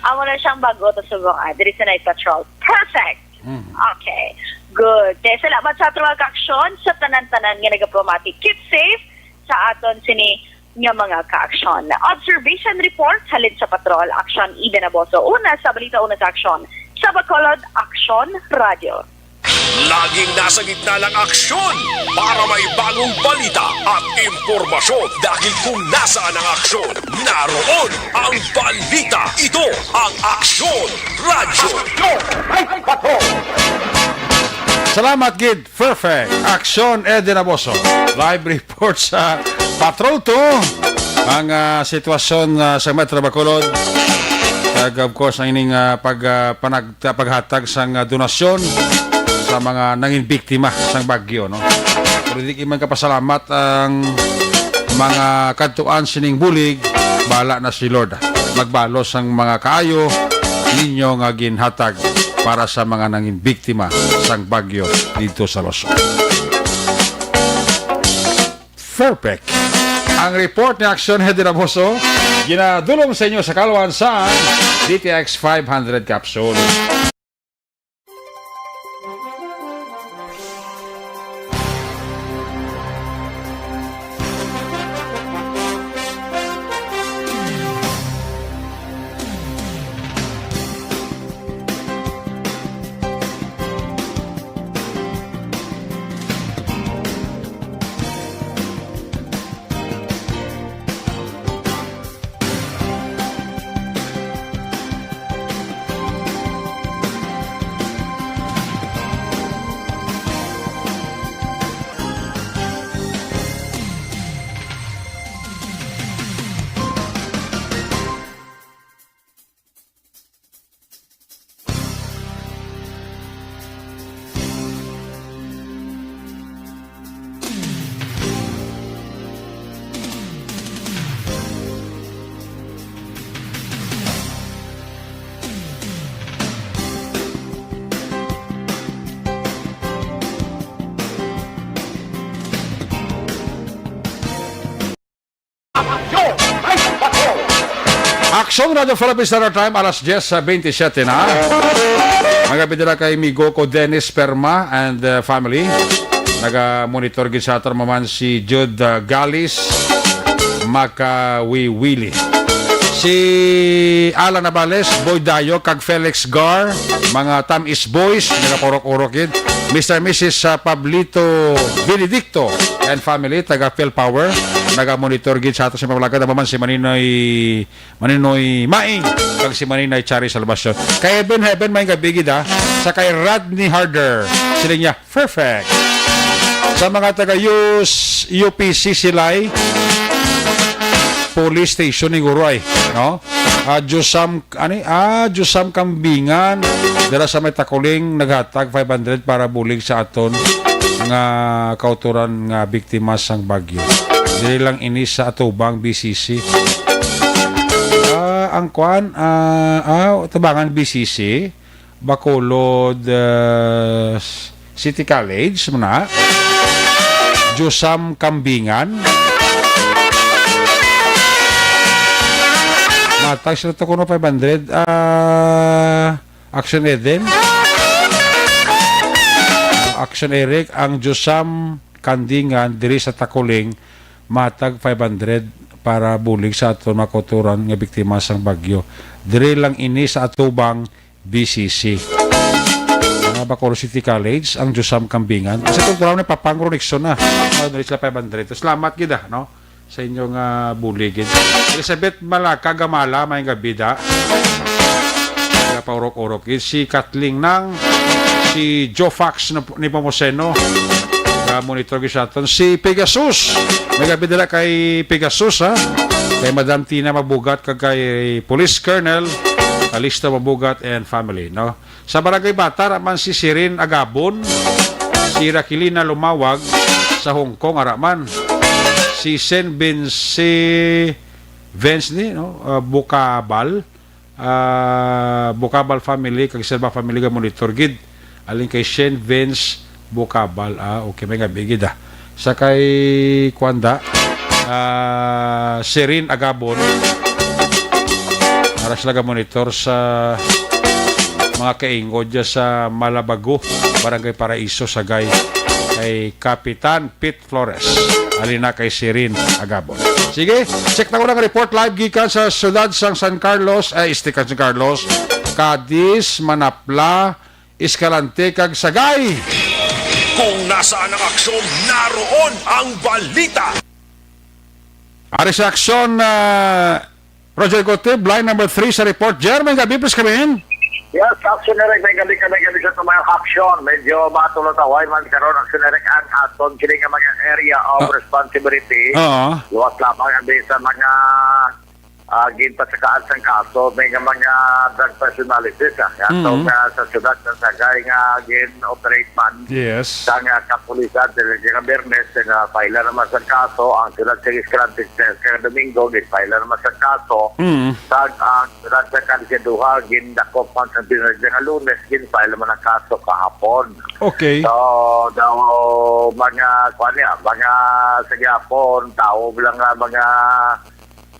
Amo na siyang bago to subong, ah, diri sa Night Patrol. Perfect! Mm. Okay. Good. Kaya salamat sa aton mga ka-aksyon, sa tanan-tanan nga nagapamati. Keep safe sa aton sini nga mga ka-aksyon. Observation report halin sa Patrol, Aksyon Eden Aboso. Una sa balita, una sa aksyon. Sa Bacolod, Aksyon Radyo. Laging nasa gitna ng aksyon para may bagong balita at impormasyon. Dahil kung nasaan ang aksyon, naroon ang balita. Ito ang Aksyon Radyo. Salamat gid, perfect. Aksyon Eden Aboso. Live report sa Patrol two. Ang, ah, sitwasyon, ah, sa Metro Bacolod. Kag, of course, ang ining, ah, pag, ah, panag-, paghatag sang, ah, donasyon sa mga nangin biktima sang bagyo, no? Pero di man kapasalamat ang mga kadtuan sining bulig, bala na si Lord. Magbalos ang mga kaayo ninyo nga ginhatag para sa mga nangin biktima sang bagyo dito sa Luzon. Perfect. Ang report ni Aksyon Eden Aboso, ginadulong sa inyo sa kalwan sa D T X five hundred capsule. Aksyon Radyo Philippine Standard Time, alas diyes sa bentisiete na. Mga bidira kay migo ko Dennis Perma and, uh, family. Naga-monitor gid sa aton naman si Jude, uh, Galis Makawiwili. Si Alan Navales, Boy Dayo, kag Felix Gar, mga Tamis Boys, nagapaurok-urok gid. Mister Missus, uh, Pablito Benedicto and family, taga Phil Power, naga-monitor gid sa ato sa pamalagan. Naman si Maninoy, Maninoy Maing, kag si Maninoy Chari Salvacion. Kay Heaven, Heaven, may gabi gid, ah, sa kay Rodney Harder. Sila niya, perfect. Sa mga taga U S, U P C Silay Police Station ni Guroy, no? Ah, Josam, ani? Ah, Josam Kambingan, dira sa may Takuling, naghatag five hundred para bulig sa aton nga kauturan nga biktima sang bagyo. Diri lang ini sa Atubang, B C C. Ah, ang kwan, ah, ah, Tubangan, B C C. Bacolod, ah, City College, muna. Josam Kambingan. Matag sila to kuno five hundred. Ah, Action Eden. Action Eric, ang Josam Kambingan diri sa Takuling, matag five hundred para bulig sa aton mga kauturan nga biktima sang bagyo. Diri lang ini sa Atubang, B C C. Mga Bacolod City College, ang Josam Kambingan. Kasi itong tulaw ni Papang Ronixon na. Ano, diri sila five hundred. Salamat gid, ah, no? Sa inyo nga bulig gid. Elizabeth Malaka Gamala, may gabi da. Kaya paurok-urok gid. Si Kathleen Nang, si Joe Fox na, ni Pomoseno. ah, monitor gyud sa aton. Si Pegasus, may gabi dala kay Pegasus, ha? Kay Madam Tina Mabugat, kag kay Police Colonel Calisto Mabugat and family, no? Sa Barangay Bata, ara man si Sirin Agabon, si Raquelina Lumawag, sa Hong Kong, ara man. Si Sen Vince, Vince ni, no? Ah, Bukabal, ah, Bukabal family, kag Serba family nga monitor gid. Alin kay Shen Vince Bukabal. Ah, okay, may gabi gid, ah. Sa kay Kwanda, ah, Sirin Agabon. Ara sila ga monitor sa mga kaingod dya sa Malabago, Barangay Paraiso, Sagay, kay Kapitan Pete Flores. Alina kay Sirin Agabon. Sige, check na ko ng report live gikan sa siyudad sang San Carlos, ay, istikan San Carlos, Cadiz, Manapla, Escalante, kag Sagay. Kung nasaan ang aksyon, naroon ang balita. Ari sa aksyon, ah, Roger Gutib, line number three sa report. Jer, may gabi, please come in. Yes, Action Eric, may gabi ka, may gabi sa mga action. Medyo matulog away man karon, Action Eric, ang aton kini nga mga area of Ah. responsibility. Oo. Luwas lamang ang sa mga, ah, ginpasakaan sang kaso, may nga mga drug personalities, ah. Ato Mhm. nga sa syudad sa Sagay nga gin-operate man Yes. sa nga kapulisan, dili nga Biyernes, nga file naman sa kaso, ang syudad sa Escalante, sa Domingo, gin-file naman sa kaso, Mhm. kag ang Sa sa Cadiz, duha, gindakop man sa dinarag nga Lunes, gin-file man ang kaso kahapon. Okay. So, daw, mga, kuwan niya, mga sa gihapon, tao lang nga mga,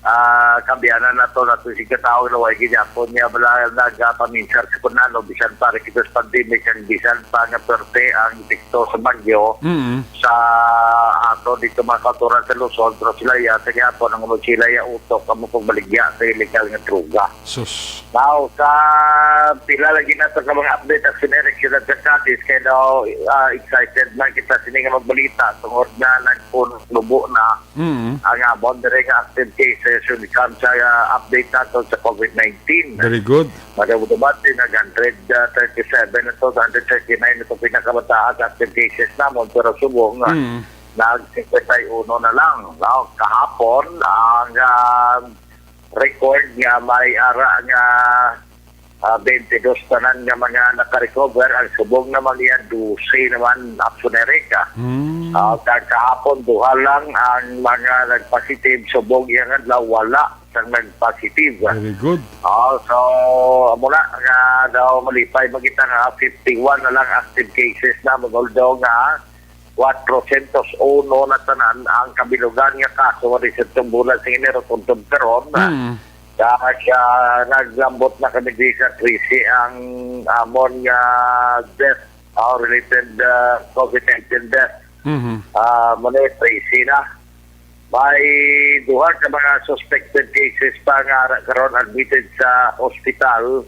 ah, kabiyanan na to, na to si katawag na way gihapon niya, wala nagapaminsar sa kunano, bisan pa rin kita sa pandemic, ang bisan pa nga perte ang epekto sa bagyo, Mm. sa ato dito mga kauturan sa Luzon, pero sila ya, sa gihapon, ang ulo sila ya utok, amo pagbaligya sa illegal nga droga. Sus. Now, sa pila lagi na to ka mga update, Action Eric, sila sa Cadiz, kaya daw, ah, excited na kita sini nga magbalita tungod na nagpunubo na Mm. ang amon diri nga active cases, yung kam sa, ah, update nato sa COVID nineteen. Very good. Madawdaw din nag hundred thirty-seven na to, hundred thirty-nine na to pinakamataas active cases namon, pero subong nga Mm. nag singkwenta y uno na lang. Now, kahapon, ang, ah, record nga may ara nga, ah, twenty-dos tanan nga mga nakarecover, ang subong naman niya, dose naman, Action Eric, ah. Mm. Ah, kag kahapon, duha lang ang mga nagpositive, subong iyang adlaw, wala sang nagpositive. Very good. Ah, so, amo na nga daw malipay, makita nga fifty-one na lang active cases na, although nga kwatro siyentos uno na tanan ang kabilugan nga kaso nga sa itong bulan sa Enero tungtod karon. Mm. Kag, ah, naglambot na kami di sa trese ang amon nga death, ah, related, ah, COVID nineteen death. Mhm. Ah, muna trese na. May duha ka mga suspected cases pa nga ara karon admitted sa ospital,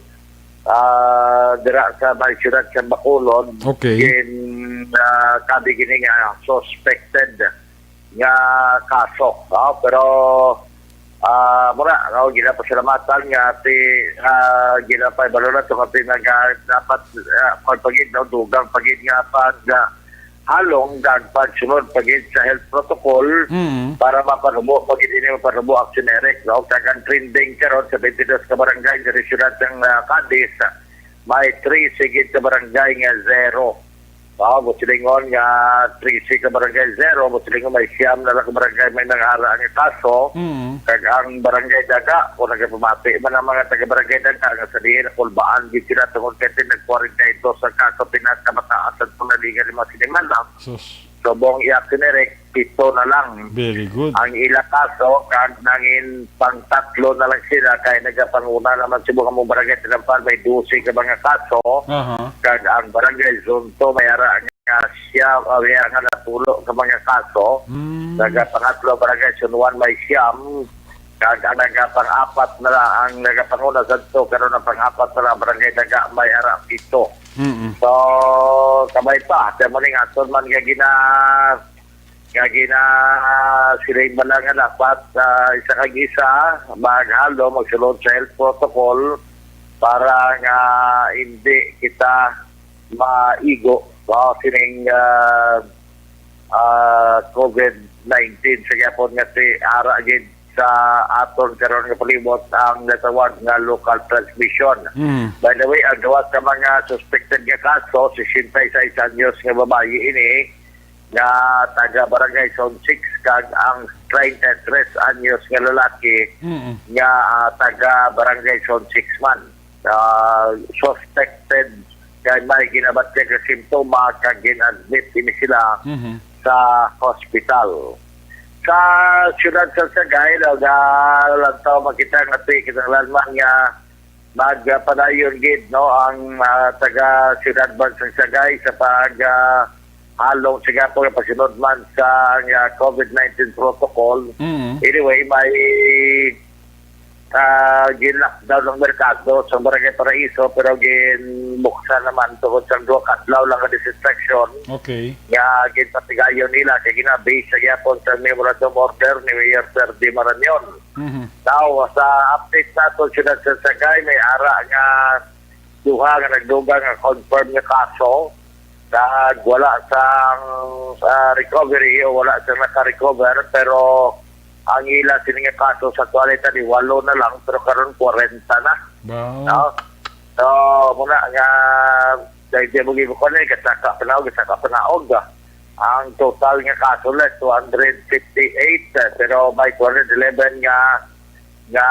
ah, dira sa may siyudad sa Bacolod. Okay. Gin, ah, kabi gini nga suspected nga kaso, no? Pero, ah, mura, no, ginapasalamatan nga ti, ah, ginapahibalo na to nga ti naga-, dapat, ah, pagpagid, no, dugang pagid nga pag, ah, halong kag pagsunod pa gid sa health protocol Mm. para mapanubo pa gid ini, mapanubo, Action Eric, no? Kag ang trending karon sa twenty-dos ka barangay diri siyudad sang, ah, Cadiz, may trese gid ka barangay nga zero. Ah, gusto lingon nga trese ka barangay zero, gusto lingon may siyam na lang ka barangay may nangara nga kaso. Mm. Kag ang barangay Daga, kung nagapamati man ang mga taga barangay Daga nga sa diin nakulbaan gid sila tungod kay nag-kwarenta y dos ang kaso, pinakamataas ang panaligan ng mga sinimana. Sus. Subong iya, Action Eric, pito na lang Very good. ang ila kaso, kag nangin pang tatlo na lang sila, kay nagapanguna naman sa mga mong barangay Tinampal, may dose ka mga kaso, Aha. kag ang barangay Zonto, may ara nga siya, ah, may ara nga natulo ka mga kaso, Mm. nagapangatlo barangay San Juan, may siyam, kag ang nagapang-apat na lang, ang nagapanguna sa to, karon ang pang-apat na lang, barangay Daga, may ara pito. Mm-mm. So, kamay pa, sa mo ning aton man nga gina-, nga gina-, sila yung bala nga dapat, ah, isa kag isa, maghalo, magsulod sa health protocol para nga hindi kita maigo, no, sining, ah, ah, COVID nineteen sa gyapon nga si ara gid sa aton karon nga palibot ang natawag nga local transmission. Mm. By the way, ang duha ka mga suspected nga kaso, sixty-six anyos nga babayi ini nga taga Barangay Zone six kag ang treinta y tres anyos nga lalaki Mm. nga, ah, taga Barangay Zone six man. Ah, suspected kay may ginabatyag nga simptoma kag gin-admit ini sila Mhm. sa hospital. Sa siyudad sa Sagay, nagalantaw man kita nga ti kinahanglan man nga magpadayon gid, no, ang, ah, taga siyudad man sa Sagay sa pag, ah, halong sa gapon nga pagsunod man sa, ah, COVID nineteen protocol. Mhm. Anyway, may ah, gin-lockdown ang merkado sa Barangay Paraiso, pero ginbuksan naman tungod sa duha ka adlaw lang nga disinfection Okay. nga ginpatigayon nila kay gina-base sa gyapon sa memorandum order ni Mayor Ferdy Marañon. Mhm. Now, sa update nato, siyudad sa Sagay, may ara nga duha nga nagdugang nga confirm nga kaso, kag wala sang, ah, recovery o wala sang naka-recover, pero ang ila sini nga kaso sa aktualidad ni walo na lang, pero karon kwarenta na. Wow. No? So, muna nga, dahil di mo gibukon eh, gasaka panaog, gasaka panaog. Ang total nga kaso na two hundred fifty-eight, eh, pero may two hundred eleven nga nga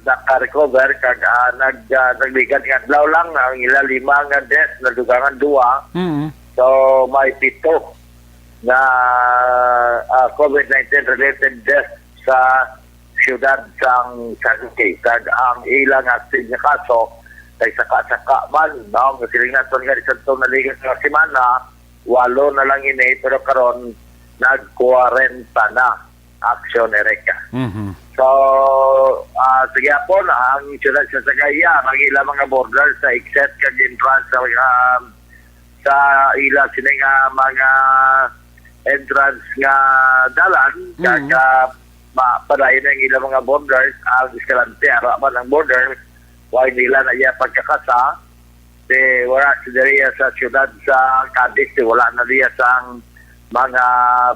naka-recover kag, ah, nag, ah, nagligad nga adlaw lang ang ila lima nga death, nadugangan duwa. Mm. So, may pito nga, ah, COVID nineteen related death sa siyudad sang Sagay. Kag ang ila nga active nga kaso kay saka-saka man, no? Nga siling naton nga sa itong naligas nga semana, walo na lang ini, pero karon nag-kwarenta na. Action, Erica. Mhm. So, ah, sa gyapon, ang siyudad sa Sagay, ang ilang mga borders sa exit kag entrance sa, um, sa ila sini nga mga entrance nga dalan, Mm. kag, ah, ma-, padayon ang ilang mga borders, ang Escalante, ara man ang border, why nila na iya pagkakasa, di wala si diriya sa siyudad sa Cadiz, di wala na diya sang mga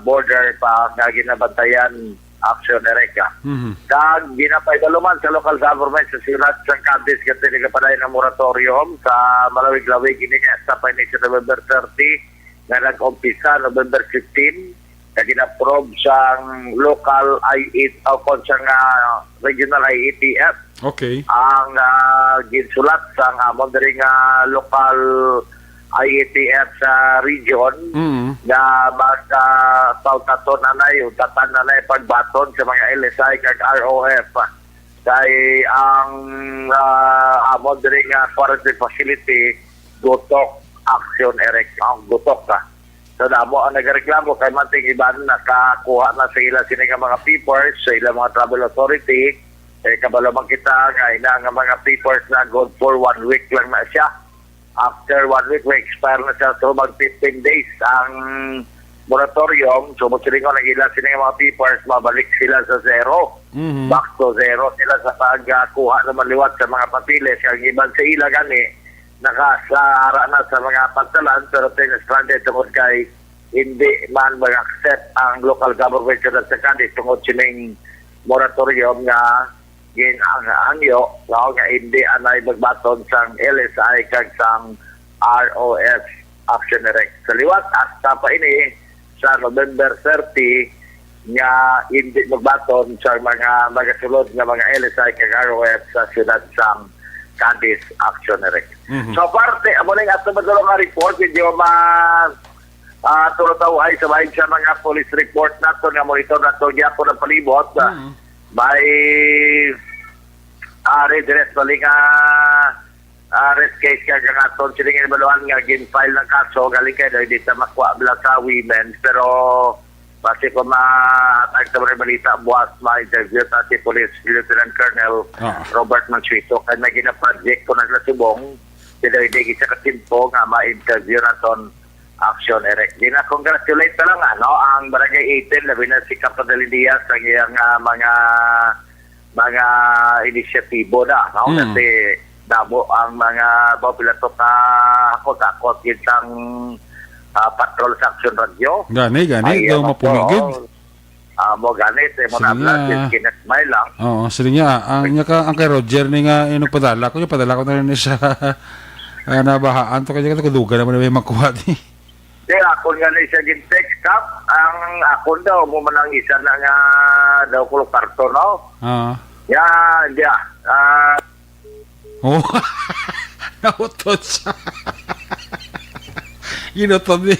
border pa nga ginabantayan, Action, Erica. Mhm. Kag ginapahibalo man sa local government sa siyudad sa Cadiz nga pinagapadayon ang moratorium sa malawig-lawig ini nga hasta pa ini sa November thirty nga nag-umpisa November fifteen, nga gin-approve sang local I E T o kon sa nga regional I E T F. Okay. Ang, ah, ginsulat sang amon diri nga local I E T F sa region Mm. nga mag, ah, taon-taon na nay, untatan na nay pagbaton sa mga L S I kag R O F. Kay ang, ah, amon diri nga quarantine facility, gutok, Action, Eric, ang gutok ka. So, damo ang nagareklamo kay manting iban nakakuha na sa ila sini nga mga papers sa ila mga travel authority. Kay kabalo man kita nga ina nga mga papers na good for one week lang na siya. After one week, may expire na siya. So, mag fifteen days ang moratorium. So, mo silingon ang ila sini nga mga papers, mabalik sila sa zero. Mhm. Back to zero sila sa pagkuha naman liwat sa mga papeles. Ang iban sa ila gani, nakasara na sa mga pantalan, pero stranded tungod kay hindi man mag-accept ang local government sa Cadiz tungod sining moratorium nga gin-, ang, angyo, no, nga hindi anay magbaton sang L S I kag sang R O F Action Direct. Sa liwat, hasta pa ini sa November thirty nga hindi magbaton sa mga magasulod nga mga L S I kag R O F sa siyudad sang Cadiz Action Direct. Mhm. So, parte, amo ning ato madulong nga report, medyo ma-, ah, tulataw ay sa bahin sa mga police report nato nga monitor nato gyapon ang palibot. Mhm. May, ah, redress bali nga, ah, rape case kag ang aton siling ibaluhan nga gin-file ng kaso, galing kay dahil di ta makuha bala sa women, pero base pa mahatag ta mga balita, buwas ma-interview ta si Police Lieutenant Colonel Ah. Robert Mansueto, kay may gina-project ko na sa subong, sila hindi sa katimpo nga ma-interview naton Action Direct. Gina-congratulate na lang, ano, ang Barangay eighteen, labi na si Kapadali Diaz, ang iyang, ah, mga, mga inisyatibo na, no? Mm. Kasi damo ang mga, ba, pila to ka, hakot-hakot, gid sang, ah, patrol sa Action Radio. Gani, gani, Ay, daw ano mapuna to, gid. Oh. Ah, mo gani, sa imo Sige nabla, nga. Sige, kinakmay lang. Oo, sige nga. Ang, nya ka, ang kay Roger ni nga, yung nagpadala ko, yung padala ko na rin sa, ah, nabahaan to, kaya ka, kaduga naman na may makuha di. Di, akon nga ni siya gin-text, Kap. Ang akon daw, mo man ang isa na nga daw ko karton, no? Oo. Ya, ya. Ah, Oh, nautod siya. Ginutod ni,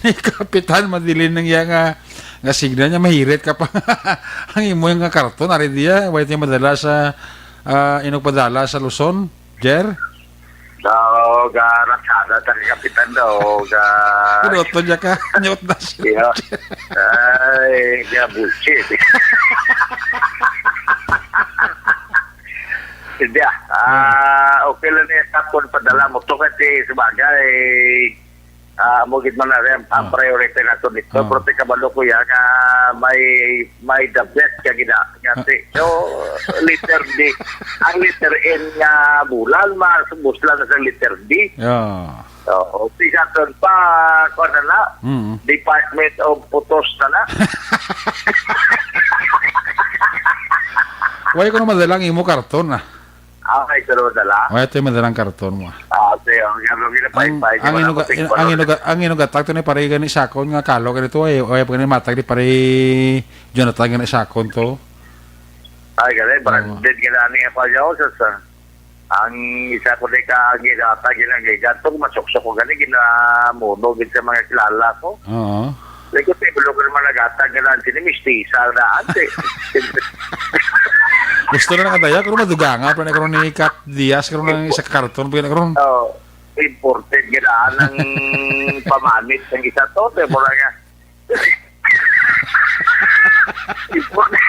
ni Kapitan Madilin nang iya nga, nga signal niya, mahirit ka pa. Ang imo nga karton, ari diya, way tayo madala sa, ah, inugpadala sa Luzon, Jer? Daw, ga, ratsada ta kay Kapitan daw, ga. Ginutod niya ka, nyot na siya. Iya. Ay, ga, bullshit. Hindi, ah. Ah, okay lang niya sa kung padala mo to kasi sabagay, ah, mo gid man na rin ang Ah. priority nato dito. Ah. Pero ti kabalo ko yan nga may, may the best ka gina-, nga Ah. ti-, so, letter D. Ang letter N nga bulan, mas buslan na sa letter D. Yeah. Oo, si Jackson pa, kuwan na na, Mm. Department of Putos na na. Why ko na madalang imo karton, ah? Ah, okay, pero madala. Why ito yung madalang karton mo, ah? Ah, okay, ang gano'n, Ang, ginapain-pain, ang wala inuga-, ko tingko, ang no? inuga-, ang inugatag to ni pare gani sakon nga kalo gani to, eh, o, eh, gani matag ni pare Jonathan gani sakon to. Ay, gani, Oo. branded gani ani nga pa, Joseph, ah. Ang isa ko di ka, ang ginatag, ginagagatong, masuksok ko gani, ginamuno gid sa mga kilala ko. Oo. Like, ko, tiblo ko naman nagatag ka na, sini mistisa ang daan, eh. Gusto na nakadaya, pero maduganga, pero na karon ni Kap Diaz, karon ang isa ka karton, pero na karon. Oh, imported gid, ah, ng pamanit ng isa to, pero mura nga. Imported.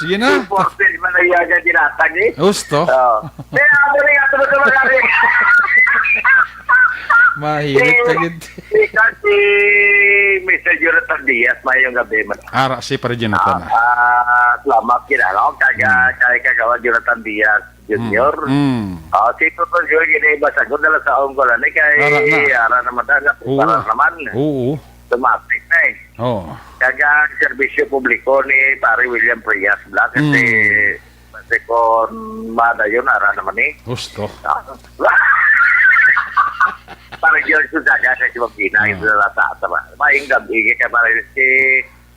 Sige na. Imported man ang yaga ginatag, eh. Gusto. Oh. Kaya ako rin ato na tumagari. Mahirit ka gid. Si, si, si Mister Jonathan Diaz, mayong gabi man. Ara, si Pare Jonathan, Ah, ah. ah, salamat, kinalaw. Kaga, Hmm. kay Kagawa Jonathan Diaz Junior. Hmm. Hmm. Ah, si Tuto Joy, gini, basta ko dala sa unggolan, eh, kay Ara na. ara naman, dala, Oo. para naman. Oo. Automatic na, eh. Oo. Kaga ang serbisyo publiko ni Pare William Frias Blanc, kasi, Hmm. kasi kung madayon, ara naman, eh. Gusto. Ah. Pare George Gonzaga, kay si Bambina, Ah. ito na sa, sa, maayong gabi, kay Pare si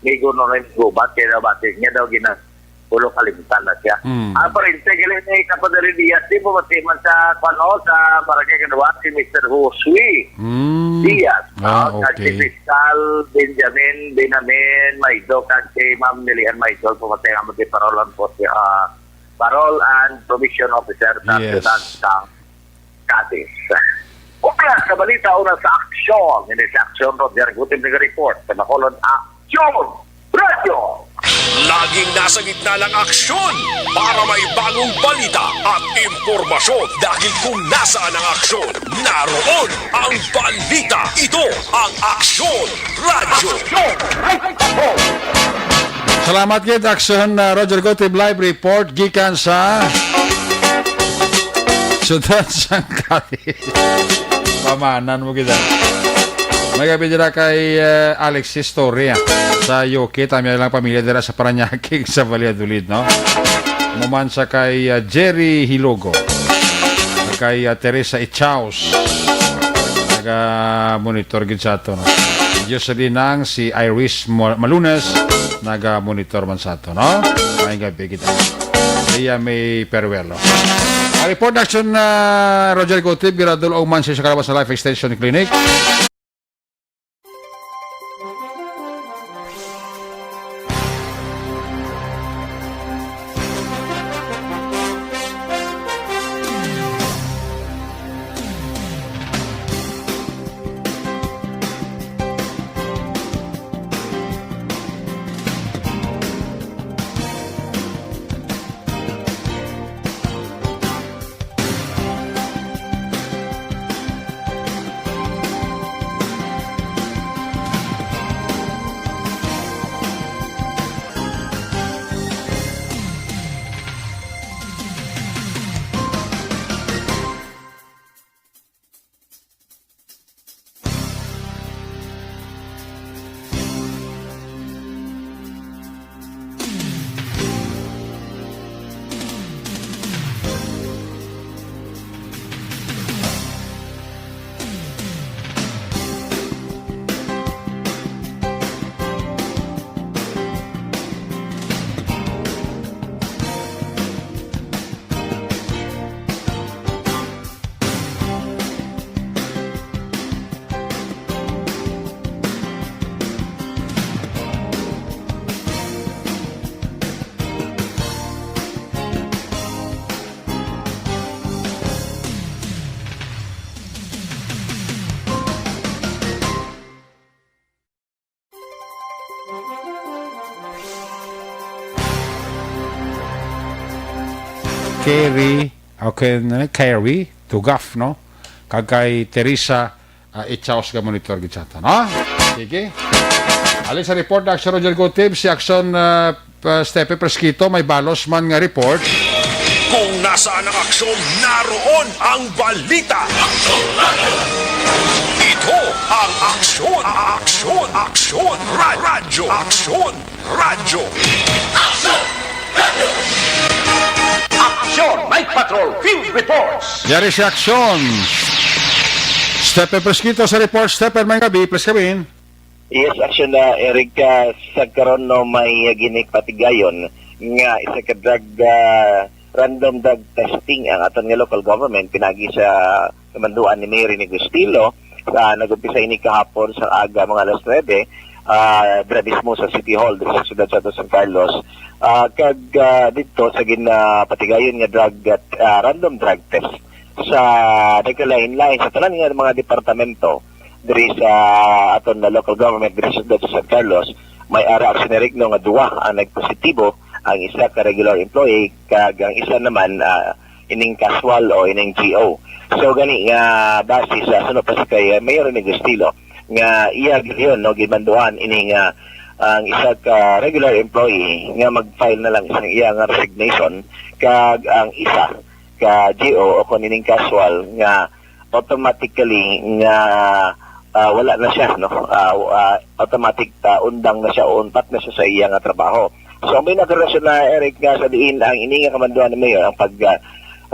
Migo Nonoy Gubat, kay daw batin niya daw gina-, ulo kalimtan na siya. Hmm. Ang parente, galing ni Kapadali Diaz, di po, pati man sa, ano, sa Barangay Kaduwat, si Mister Josue Hmm. Diaz. Ah, Ah, kag si okay. Fiscal Benjamin Benamin Maido, kag si Ma'am Nilian Maido, pumatay nga mo di parol ang po siya, ah, parol and probation officer sa Yes. siyudad sang Cadiz. Upya sa balita, una sa aksyon. Ini sa aksyon, Roger Gutim, nag-report sa Bacolod Aksyon Radio. Laging nasa gitna ng aksyon para may bagong balita at impormasyon. Dahil kung nasaan ang aksyon, naroon ang balita. Ito ang Aksyon Radyo. Salamat gid, Aksyon, uh, Roger Gotib, live report gikan sa Siyudad sang Cadiz. Pamanan mo kita. May gabi dira kay, uh, Alexis Torre, ah, sa U K. Tami lang pamilya dira sa Parañaque, sa Valladolid, no? Muman sa kay, uh, Jerry Hilogo. Kay, uh, Teresa Ichaus. Naga-monitor gid sa ato, no? Jocelyn Nang, si Iris Mo-, Malunas, naga-monitor man sa ato, no? May gabi kita. Iya may perwelo. Ang report action na Roger Gotib, giradul man siya sa Kalabasan Life Extension Clinic. Kerry, okay, Kerry Tugaf, no? Kag kay Teresa, ah, Ichaos nga monitor gid sa aton, ha? Sige. Halin sa report na Aksyon Roger Gutib, si Aksyon, ah, pa-, Stepe Fresquito, may balos man nga report. Kung nasaan ang aksyon, naroon ang balita. Ito ang Aksyon, Aksyon, Aksyon, Ra- Radyo, Aksyon, Radyo. Aksyon Night Patrol Field Reports. Yari si Aksyon. Stephen Fresquito sa report. Stephen, may gabi. Please come in. Yes, Aksyon na Eric, ah, sa karon, no, may ginipatigayon nga isa ka drug, ah, random drug testing ang aton nga local government pinagi sa kamanduan ni Mayor Rene Gustilo. Ah, nag-umpisa ini kahapon sa aga, mga alas nuebe, ah, dira mismo sa City Hall, diri sa siyudad sa San Carlos. Ah, kag, ah, didto sa ginapatigayon nga drug, ah, random drug test sa nagkalain-lain sa tanan nga mga departamento diri sa aton na local government diri sa siyudad sa San Carlos, may ara aksyon, Eric, no, nga duwa ang nagpositibo, ang isa ka regular employee kag ang isa naman, ah, ining casual o ining G O. So gani nga base sa suno pa sa kay, ah, Mayor Rene Gustilo nga iya gyud, no, gimanduan ini nga ang isa ka regular employee nga mag-file na lang sa iya nga resignation kag ang isa ka G O o kung ining casual nga automatically nga, ah, wala na siya, no? Ah, ah, automatic, ah, undang na siya o untat na siya sa iya nga trabaho. So ang may nagrelasyon na, Eric, nga sa diin ang ini nga kamanduan ni Mayor ang pag, ah,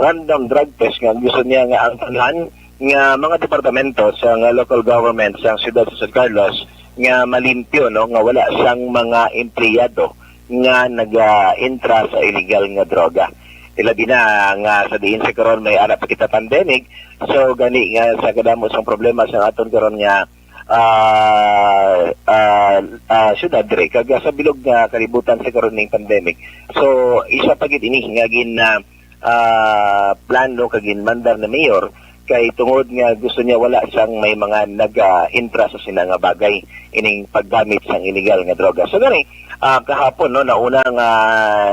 random drug test nga gusto niya nga ang tanan nga mga departamento sa nga local government sa siyudad sa San Carlos nga malimpyo, no, nga wala sang mga empleyado nga naga-intra sa illegal nga droga. Ilabi na nga sa diin sa karon may ara pa kita pandemic, so gani nga sa kadamo sang problema sa aton karon nga, ah, ah, ah, syudad diri kag sa bilog nga kalibutan sa karon ning pandemic. So isa pa gid ini nga gin, ah, ah, plano kag ginmandar ni Mayor kay tungod nga gusto niya wala sang may mga naga-intra sa sina nga bagay ining paggamit sang illegal nga droga. So gani, ah, kahapon, no, nauna nga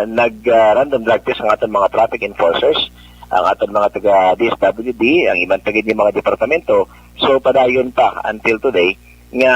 nag, ah, random drug test ang aton mga traffic enforcers, ang aton mga taga D S W D, ang iban pa gid nga mga departamento. So padayon pa until today nga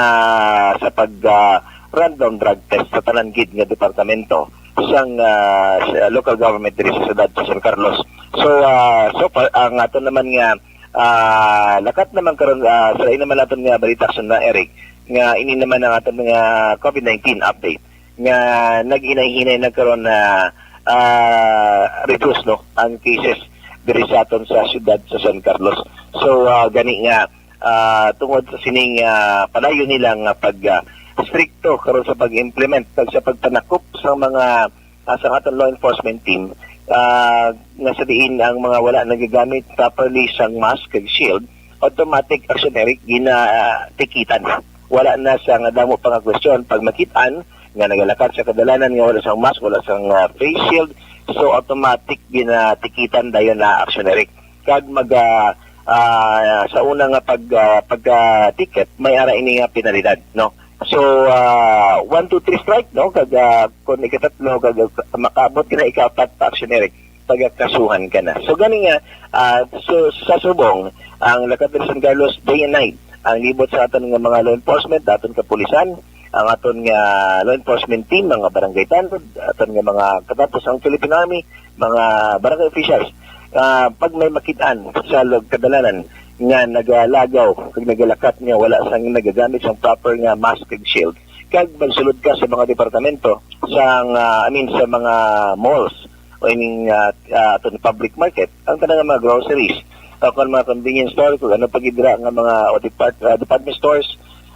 sa pag, ah, random drug test sa tanan gid nga departamento sang, ah, sa local government diri sa siyudad sa San Carlos. So, ah, so far, ang aton naman nga, ah, lakat naman karon, ah, sa lain naman naton nga balita, Aksyon na Eric, nga ini naman ang aton nga COVID nineteen update nga naghinay-hinay na karon na, ah, reduce, no, ang cases diri sa aton sa siyudad sa San Carlos. So, ah, gani nga, ah, tungod sa sining, ah, padayon nila nga pag, ah, strikto karon sa pag-implement kag sa pagpanakop sa mga, ah, sa aton law enforcement team, ah, nga sa diin ang mga wala nagagamit properly sang mask kag shield, automatic action, Eric, ginatikitan. Wala na sa nga damo pa nga question pag makit-an nga nagalakat sa kadalanan nga wala sang mask, wala sang, ah, face shield, so automatic ginatikitan dayon na action, Eric. Kag mag, ah, ah, sa una nga pag, ah, pagka-ticket, may ara ini nga penalidad, no? So, ah, one, two, three strike, no? Kag, ah, kung ikatatlo, kag, ah, makaabot ka na ikaapat pa, action, Eric, pagakasuhan ka na. So gani nga, ah, so, sa subong, ang Lakat del San Carlos day and night ang libot sa aton nga mga law enforcement, aton kapulisan, ang aton nga law enforcement team, mga barangay tanod, aton nga mga katapos ang Philippine Army, mga barangay officials, ah, pag may makit-an sa log kadalanan nga nagalagaw kag nagalakat nga wala sang nagagamit sang proper nga mask kag shield, kag magsulod ka sa mga departamento sang, ah, I mean, sa mga malls o ining, ah, ah, aton public market, ang tanang mga groceries o kon mga convenience store, kung ano pa gid dira nga mga o depart-, ah, department stores,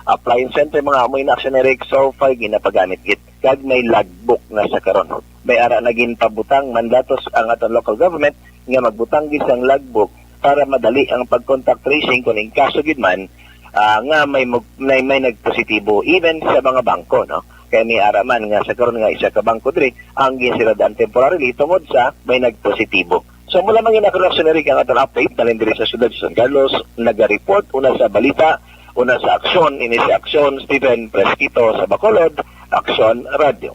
appliance center, mga amoy na action, Eric, so far ginapagamit gid kag may logbook na sa karon. May ara na ginpabutang mandatos ang aton local government nga magbutang gid sang logbook para madali ang pag-contact tracing kung in kaso gid man, ah, nga may mag-, may, may nagpositibo, even sa mga bangko, no? Kay may ara man nga sa karon nga isa ka bangko diri ang ginsiradan temporarily tungod sa may nagpositibo. So, mula man gina-, Aksyon, Eric, ang aton update, nalin diri sa siyudad sa San Carlos, naga-report una sa balita, una sa aksyon, ini si Aksyon Stephen Fresquito sa Bacolod, Aksyon Radio.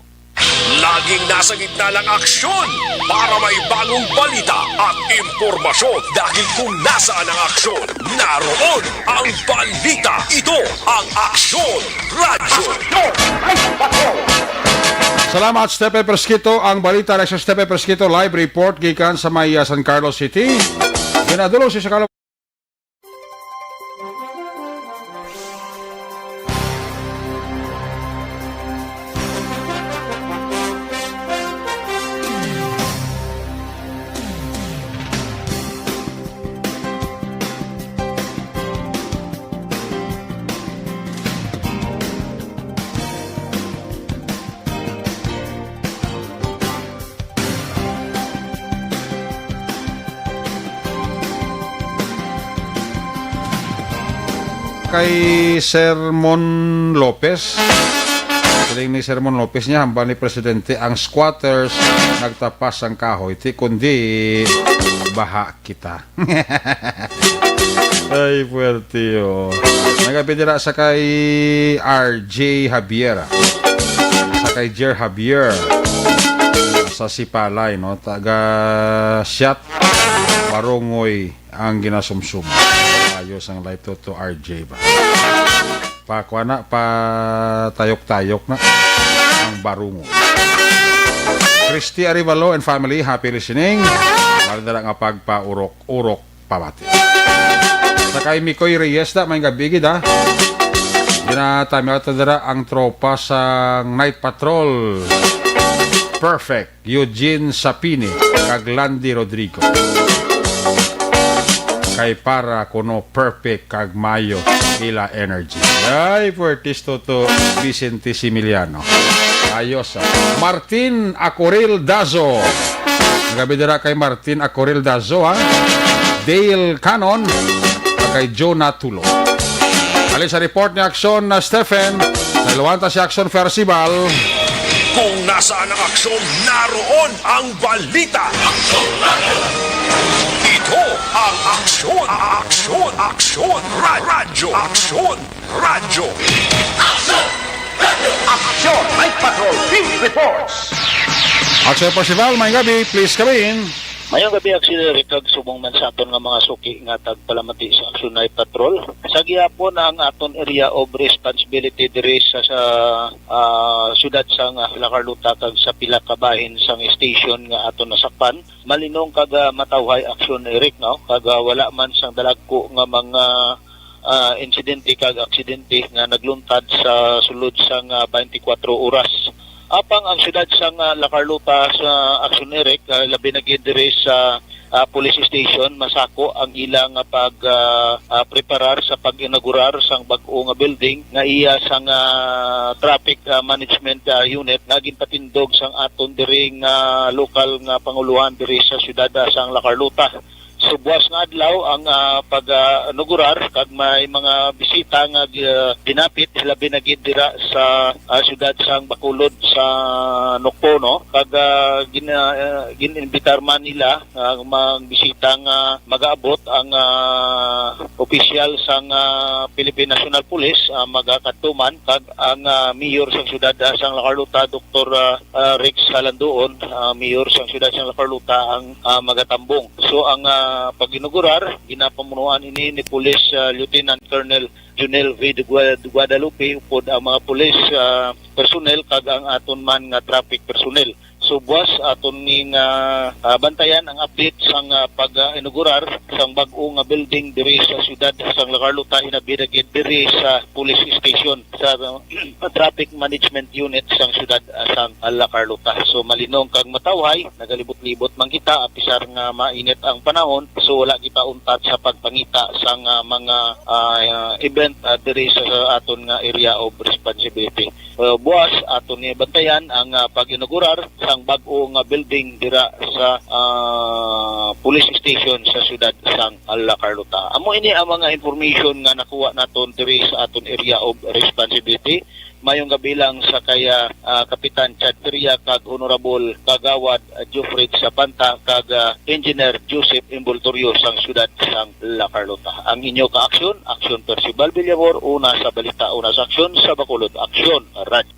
Laging nasa gitna ng aksyon para may bagong balita at impormasyon. Dahil kung nasaan ang aksyon, naroon ang balita. Ito ang Aksyon Radyo. Salamat, Stepe Presquito. Ang balita na sa Stepe Presquito, live report gikan sa may, ah, San Carlos City. Ginadulong siya sa Carlos. Kay Sermon Lopez. Siling ni Sermon Lopez niya, hambal ni Presidente, ang squatters nagtapas sang kahoy, ti kundi baha kita. Ay, puwerte, oh. Nagabi dira sa kay R J Javier. Sa kay Jer Javier. Sa Sipalay, no? Taga Siat, Barungoy ang ginasumsum. Ayos ang live to, to R J ba? Pa, kuha na, pa tayok-tayok na ang barungo. Christy Arevalo and family, happy listening. Wala na lang ang pagpaurok-urok pamati. Sa kay Mikoy Reyes da, may gabi gid, ha. Ginatamyaw ta dira ang tropa sa Night Patrol. Perfect. Eugene Sapini, kag Landy Rodrigo. Kay para kuno perfect kag mayo ila energy. Ay, puwertes to, to Vicente Similiano. Ayos, ah. Martin Acoril Dazo. Gabi dira kay Martin Acoril Dazo, ha. Dale Canon, kag kay Jonah Tulo. Halin sa report ni Aksyon na Stephen, nagluwanta si Aksyon Percival. Kung nasaan ang aksyon, naroon ang balita. Ito ang Aksyon, Aksyon, Aksyon, Ra- Radyo, Aksyon, Radyo. Aksyon! Night Patrol Field Reports. Aksyon Percival, may gabi, please come in. Mayong gabi, Aksyon Eric, kag subong man sa aton nga mga suki nga tagpalamati sa Aksyon Night Patrol. Sa gihapon, ang aton area of responsibility diri sa, sa, ah, siyudad sang La Carlota kag sa pila ka bahin sang station nga aton nasakpan. Malinong kag, ah, matawhay, Aksyon Eric, no? Kag, ah, wala man sang dalagko nga mga, ah, insidente kag aksidente nga nagluntad sa sulod sang, ah, twenty-four oras. Apang ang siyudad sang, ah, La Carlota sa Aksyon Eric, ah, labi na gid diri sa, ah, police station, masako ang ilang, ah, pag, ah, ah, preparar sa pag-inaugurar sang bag-o nga building nga iya sang, ah, traffic, ah, management, ah, unit nga ginpatindog sang aton diri nga lokal nga pangulohan diri sa siyudad, ah, sang La Carlota. Subwas nga adlaw ang, ah, pag, ah, inaugurar kag may mga bisita nga gi-, ginapit, labi na gid dira sa, ah, siyudad sang Bacolod sa Nocpo, no? Kag, ah, gin-, ah, gin-imbitar man nila, ah, magbisita nga mag-aabot ang, ah, opisyal sang, ah, Philippine National Police, ah, magakadto man, kag ang, ah, mayor sang siyudad, ah, sang La Carlota, Doktor, ah, ah, Rex Halandoon, ah, mayor sang siyudad sang La Carlota, ang, ah, magatambong. So, ang, ah, pag-inaugurar, ginapamunuan ini ni Police, ah, Lieutenant Colonel Junel V. de Gua-, de Guadalupe, upod ang mga police, ah, personnel kag ang aton man nga traffic personnel. Subwas aton ning, ah, ah, bantayan ang update sang, ah, pag-inaugurar sang bag-o nga building diri sa siyudad sang La Carlota, hinabi na gid diri sa police station sa, ah, traffic management unit sang siyudad, ah, sang La Carlota. So, malinong kag matawhay, nagalibot-libot man kita, apisar nga mainit ang panahon, so wala kita untat sa pagpangita sang, ah, mga, ah, event, ah, diri sa, sa aton nga area of responsibility. Uh, buwas, aton ni bantayan ang, ah, pag-inaugurar sang bag-o nga building dira sa, ah, police station sa siyudad sang La Carlota. Amo ini ang mga information nga nakuha naton diri sa aton area of responsibility. Mayong gabi lang sa kay, ah, ah, Kapitan Chad Feria kag Honorable Kagawad, ah, Geoffrey Sapanta kag, ah, Engineer Joseph Envoltorio sang siyudad sang La Carlota. Ang inyo ka-aksyon, Aksyon Percival Villamor, una sa balita, una sa aksyon, sa Bacolod Aksyon, Radyo.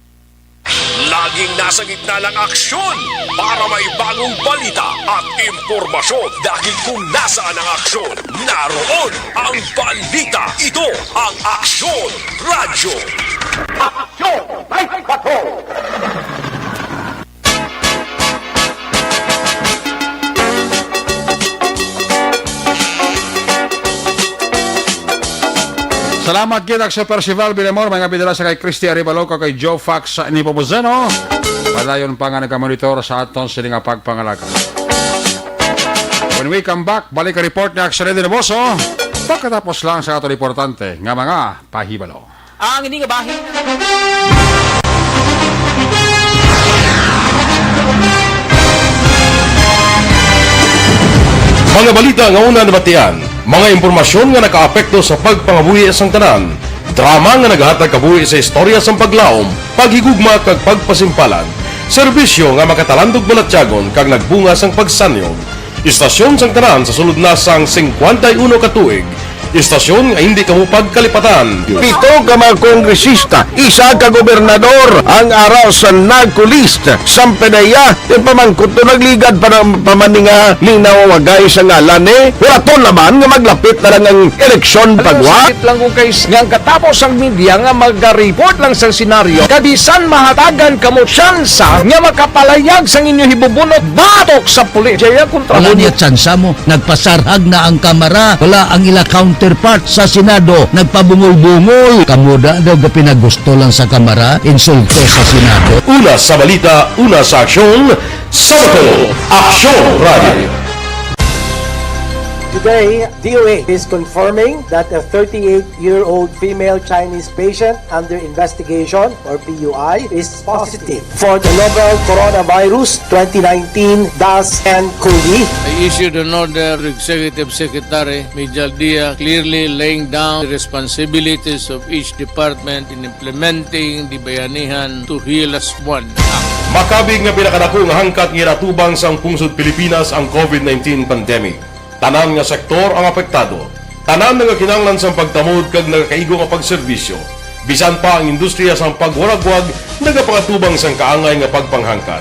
Laging nasa gitna ng aksyon para may bagong balita at impormasyon. Dahil kung nasaan ang aksyon, naroon ang balita. Ito ang Aksyon Radyo. Aksyon! May bato! Salamat kita, Sir Percival Villamor, mga bidala sa kay Christy Arevalo, kag kay Joe Fax Nepomuceno. Padayon pa nga nagamonitor sa aton sini nga pagpangalaga. When we come back, balik ang report ni Aksyon Eddie Naboso. Pagkatapos lang sa aton importante nga mga pahibalo. Ang ini nga bahin. Mga balita nga una nabatian, mga impormasyon nga nakaapekto sa pagpangabuhi sang tanan, drama nga nagahatag kabuhi sa istorya sang paglaom, paghigugma kag pagpasimpalan, serbisyo nga makatalandog balatyagon kag nagbunga sang pagsanyog. Istasyon sang tanan sa sulod na sang singkwenta y uno ka tuig. Istasyon nga hindi kamo pagkalipatan. Pito ka mga kongresista, isa ka gobernador ang ara sa narco list. Sampe na iya, yung pamangkot to nagligad pa ng pamaninga, linaw wagay sa ngalan eh. Wala to naman nga maglapit na lang ang eleksyon pagwa. Sakit lang kung kay nga ang katapos ang media nga mag-report lang sa senaryo, kabisan mahatagan kamo tsansa nga makapalayag sang inyo hibubunot batok sa pulis. Jaya kontra Wala mo. Niya tsansa mo. Nagpasarhag na ang Kamara. Wala ang ila counterpart sa Senado. Nagpabungol-bungol. Kamo da daw gapinagusto lang sa Kamara. Insulto sa Senado. Una sa balita, una sa aksyon, sa Bacolod, Aksyon Radio. Today, D O A is confirming that a thirty-eight-year-old female Chinese patient under investigation, or P U I, is positive for the novel Coronavirus twenty nineteen dash N COVID. I issued an order to Executive Secretary Mijal Dia, clearly laying down the responsibilities of each department in implementing the Bayanihan to Heal As One Act. Makabig nga pinakadako nga hangkat nga ginatubang sang pungsod Pilipinas ang COVID nineteen pandemic. Tanan nga sektor ang apektado. Tanan nagakinahanglan sang pagtamod kag nagakaigo nga pagserbisyo. Bisan pa ang industriya sang pagwaragwag nagapangatubang sang kaangay nga pagpanghangkat.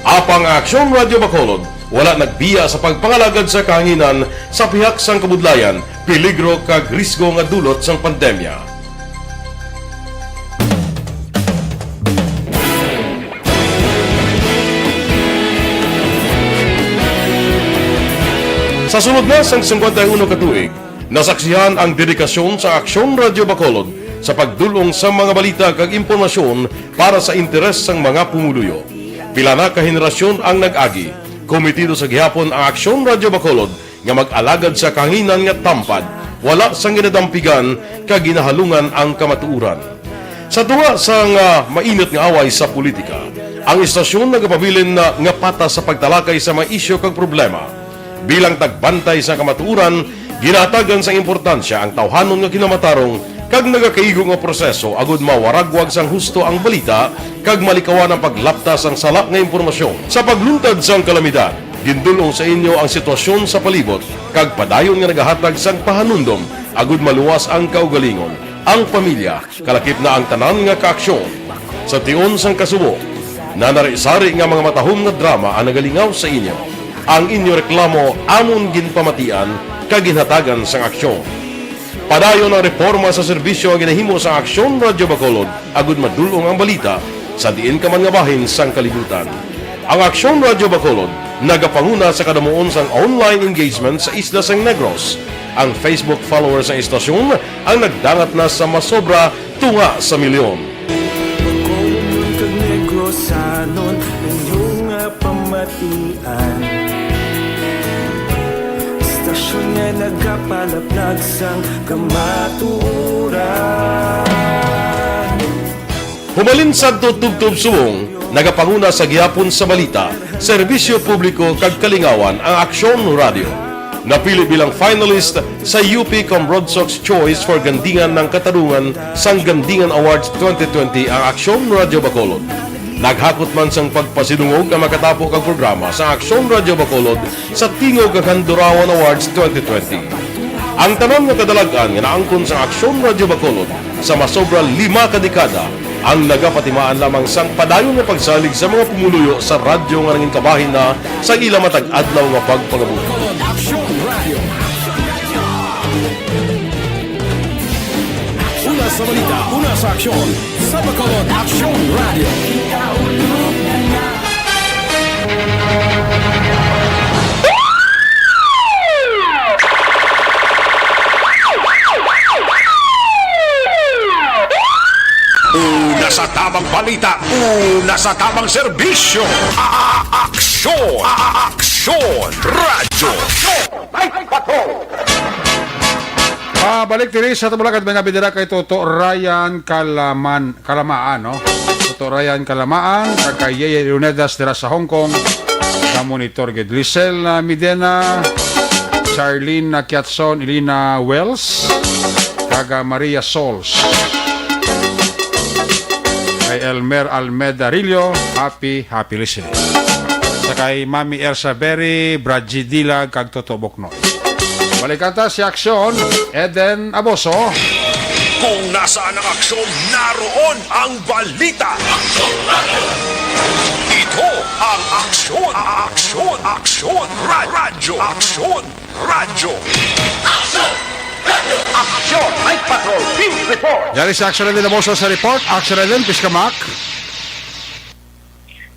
Apang ang Aksyon Radyo Bacolod wala nagbiya sa pagpangalagad sa kahanginan sa pihak sang kabudlayan, peligro kag risgo nga dulot sang pandemya. Sa sulod na sang singkwenta y uno ka tuig, nasaksihan ang dedikasyon sa Aksyon Radyo Bacolod sa pagdul-ong sa mga balita kag impormasyon para sa interes sang mga pumuluyo. Pila na ka henerasyon ang nag-agi. Komitido sa gihapon ang Aksyon Radyo Bacolod nga mag-alagad sa kahanginan nga tampad, wala sang ginadampigan kag ginahalungan ang kamatuoran. Sa tunga sang, ah, mainit nga away sa politika, ang istasyon nagapabilin na nga patas sa pagtalakay sa mga isyu kag problema. Bilang tagbantay sa kamatuoran, ginahatagan sang importansya ang tawhanon nga kinamatarong kag nagakaigo nga proseso agud mawaragwag sang husto ang balita kag malikawan ang paglapta sang sala nga impormasyon. Sa pagluntad sang kalamidad, gindul-ong sa inyo ang sitwasyon sa palibot kag padayon nga nagahatag sang pahanumdom agud maluwas ang kaugalingon, ang pamilya, kalakip na ang tanan nga kaaksyon. Sa tion sang kasubo, nanari-sari nga mga matahom nga drama ang nagalingaw sa inyo. Ang inyo reklamo amon ginpamatian kag ginhatagan sang aksyon. Padayon ang reporma sa serbisyo nga ginahimo sang Aksyon Radyo Bacolod agud madul-ong ang balita sa diin ka man nga bahin sang kalibutan. Ang Aksyon Radyo Bacolod nagapanguna sa kadamuon sang online engagement sa isla sang Negros. Ang Facebook followers sang istasyon ang nagdangat na sa masobra tunga sa milyon. Bacolod kag Negrosanon, inyo nga pamatian. Istasyon nga nagapalaplag sang kamatuoran. Humalin sadto tubtob subong, nagapanguna sa gihapon sa balita, serbisyo publiko kag kalingawan ang Aksyon Radyo. Napili bilang finalist sa U P Comrodsocs Choice for Gandingan ng Katarungan sang Gandingan Awards twenty twenty ang Aksyon Radyo Bacolod. Naghakot man sang pagpasidungog ang makatapo kag programa sa Aksyon Radyo Bacolod sa Tingog kag Handurawan Awards twenty twenty. Ang tanan nga kadalag-an nga naangkon sa Aksyon Radyo Bacolod sa masobra lima ka dekada Ang nagapatimaan lamang sang padayon nga pagsalig sa mga pumuluyo sa radyo nga nangin kabahin na sa ila matag adlaw nga pagpangabuhi. Una sa balita, una sa aksyon, sa Bacolod Aksyon Radio. Una sa tamang balita, una sa tamang serbisyo. A-, a-, aksyon, a-, a-, aksyon, radyo. Aksyon, ay, patrol. Ah, balik diri sa Tumulagad, may nabidira kay Toto Ryan Kalaman, Kalamaan, no? Toto Ryan Kalamaan, kag kay Yeye Leonidas dira sa Hong Kong, sa monitor gid. Lisel, ah, Midena, Charlene, ah, Kiatson, Elena Wells, kag, ah, Maria Sols. Kay Elmer Almeda Rillo, happy, happy listening. Sa kay Mami Elsa Berry, Bradji Dilag, kag Toto Buknoy. Balikan ta si Aksyon, Eden Aboso. Kung nasaan ang aksyon, naroon ang balita. Ito ang Aksyon, Aksyon, Aksyon, Ra-, Radyo, Aksyon, Radyo. Aksyon, Night Patrol, Field Report. Yari si Aksyon Eden Aboso sa report. Aksyon Eden, piska mak.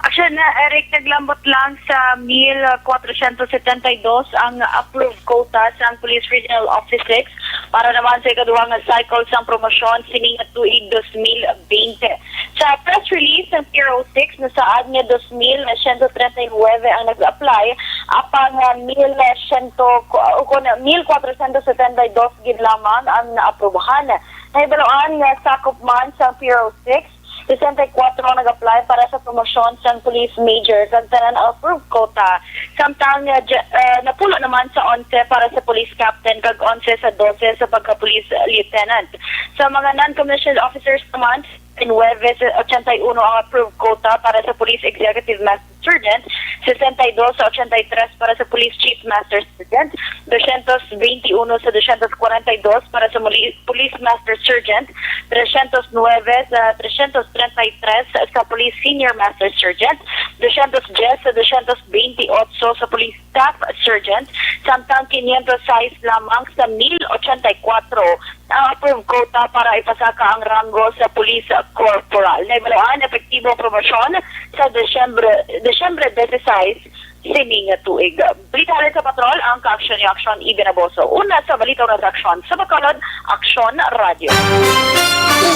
Aksyon na, Eric, naglambot lang sa mil kwatrocientos setenta y dos ang approved quota sang Police Regional Office six para naman sa ikaduha nga cycle sang promosyon sining tuig dos mil bente. Sa press release sang P R O six, nasaad nga dos mil siyento treinta y nuebe ang nag-apply, apang, ah, mil siyento, o kon mil kwatrocientos setenta y dos gid lamang ang naaprubahan. Nahibaluan nga sakop man sang P R O six, sesenta y kuwatro ang nag-apply para sa promosyon sang police major kag tanan ang approved quota. Samtang, ah, dya-, ah, napulo naman sa onse para sa police captain kag onse sa dose sa pagka-police lieutenant. Sa mga non-commissioned officers naman, nuebe sa ochenta y uno ang approved quota para sa police executive master sergeant, sesenta y dos sa ochenta y tres para sa police chief master sergeant, doscientos veintiuno sa doscientos cuarenta y dos para sa muli-, police master sergeant, trescientos nuebe sa trescientos treinta y tres sa police senior master sergeant, doscientos diez sa doscientos veintiocho sa police staff sergeant, samtang quinientos seis lamang sa mil ochenta y kuwatro ang approved quota para ipasaka ang ranggo sa police corporal. Nahibaluan, epektibo ang promosyon sa Desyembre, Desyembre dieciséis sini nga tuig. Balita halin sa patrol, ang kaaksyon ni Aksyon Eden Aboso. Una sa balita, una sa aksyon sa Bacolod, Aksyon Radyo.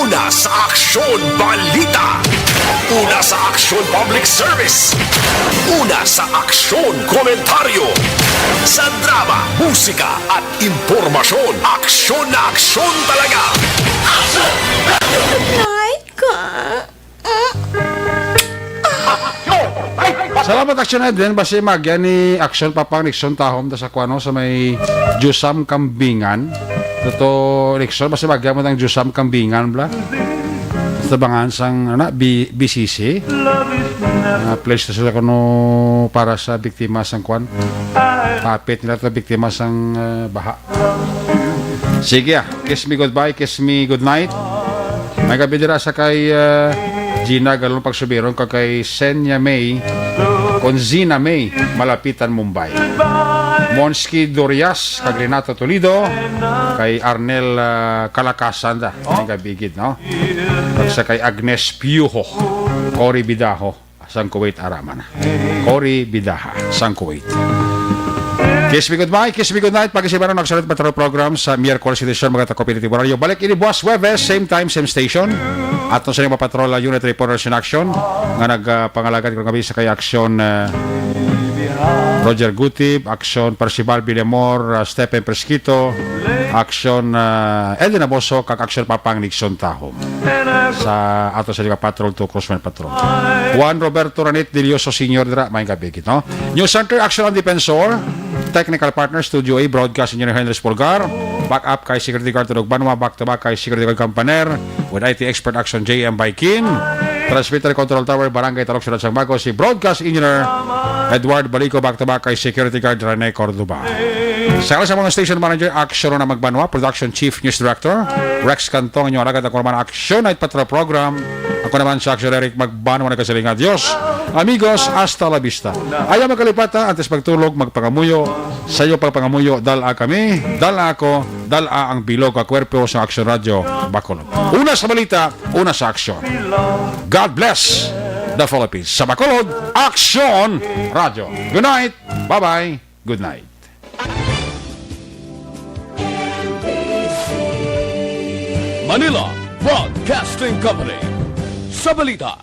Una sa aksyon, balita. Una sa aksyon, public service. Una sa aksyon, komentaryo. Sa drama, musika, at impormasyon, aksyon na aksyon talaga. Aksyon Radyo! Nay ka. Salamat, Aksyon Eden. Basi magya ni Aksyon Papang Nixon Tahom ta sa kuano sa may Jusam Kambingan. Toto Nixon, basi magya mo tang Jusam Kambingan, bla. Sa bangan sang, ano, B-, B C C. Ah, place to sila kuno para sa biktima sang kuan. Hapit nila to biktima sang, ah, baha. Sige, ah. Kiss me goodbye, kiss me good night. May gabi dira sa kay, ah, Gina Galon Pagsubiron, kag kay Senya May, kon Zina May, Malapitan, Mumbai. Monski Dorias, kag Renato Toledo, kay Arnel, ah, Kalakasan da. May gabi gid, no? Kag sa kay Agnes Piuho, Cory Bidaho. Sang Kuwait, ara man. Cory Bidaha, sang Kuwait. Kiss me goodbye, kiss me goodnight. Pag-isibaron ang Aksyon Patrol program sa Miyerkules edition, mga takop ini Timborario. Balik ini buwas Huwebes, same time, same station. At sa mga patrol, uh, unit reporters in action nga nagpangalagad karong gabi sa kay Aksyon, uh, Roger Gutib, Aksyon Percival Villamor, uh, Stephen Presquito, Aksyon, uh, Eden Aboso, kag Aksyon Papang Nixon Taho. Sa ato sa Liga Patrol, Two Crossman Patrol. Juan Roberto Ranit Dilioso Senior dira, may gabi gid, no? News Center, Action ang Defensor. Technical partner, Studio A, Broadcast Engineer Henry Spolgar. Backup kay Security Guard Tunog Banwa, back to back kay Security Guard Campaner. With I T expert Action J M Baikin. Transmitter Control Tower, Barangay Talok, Siyudad sang Bago, si Broadcast Engineer Edward Balico, back to back kay Security Guard Rene Cordoba. Sa ngalan sa mga station manager, Aksyon na Magbanwa, production chief, news director, Rex Cantong, inyong alagad, ako naman, Aksyon Night Patrol Program. Ako naman sa Aksyon, Eric Magbanwa, nagkasiling nga, Dios, amigos, hasta la vista. Ayaw magkalipata, antes pagtulog, magpangamuyo. Sa iyo pagpangamuyo, dala kami, dala ako, dala ang bilog ka kwerpo sa Aksyon Radyo, Bacolod. Una sa balita, una sa aksyon. God bless the Philippines. Sa Bacolod, Aksyon Radyo. Good night. Bye-bye. Good night. Manila Broadcasting Company. Sa balita,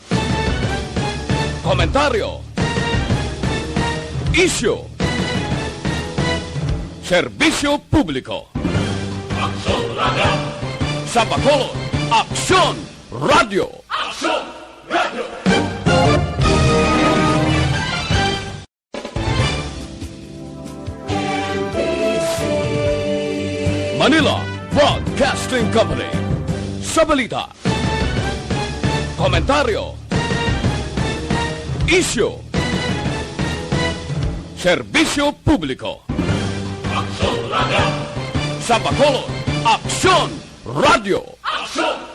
komentaryo, isyu, serbisyo publiko. Aksyon Radyo. Sa Bacolod, Aksyon Radyo. Aksyon Radyo. Manila Broadcasting Company. Sa balita, komentaryo, isyu, serbisyo publiko. Aksyon Radyo. Sa Bacolod, Aksyon Radyo. Aksyon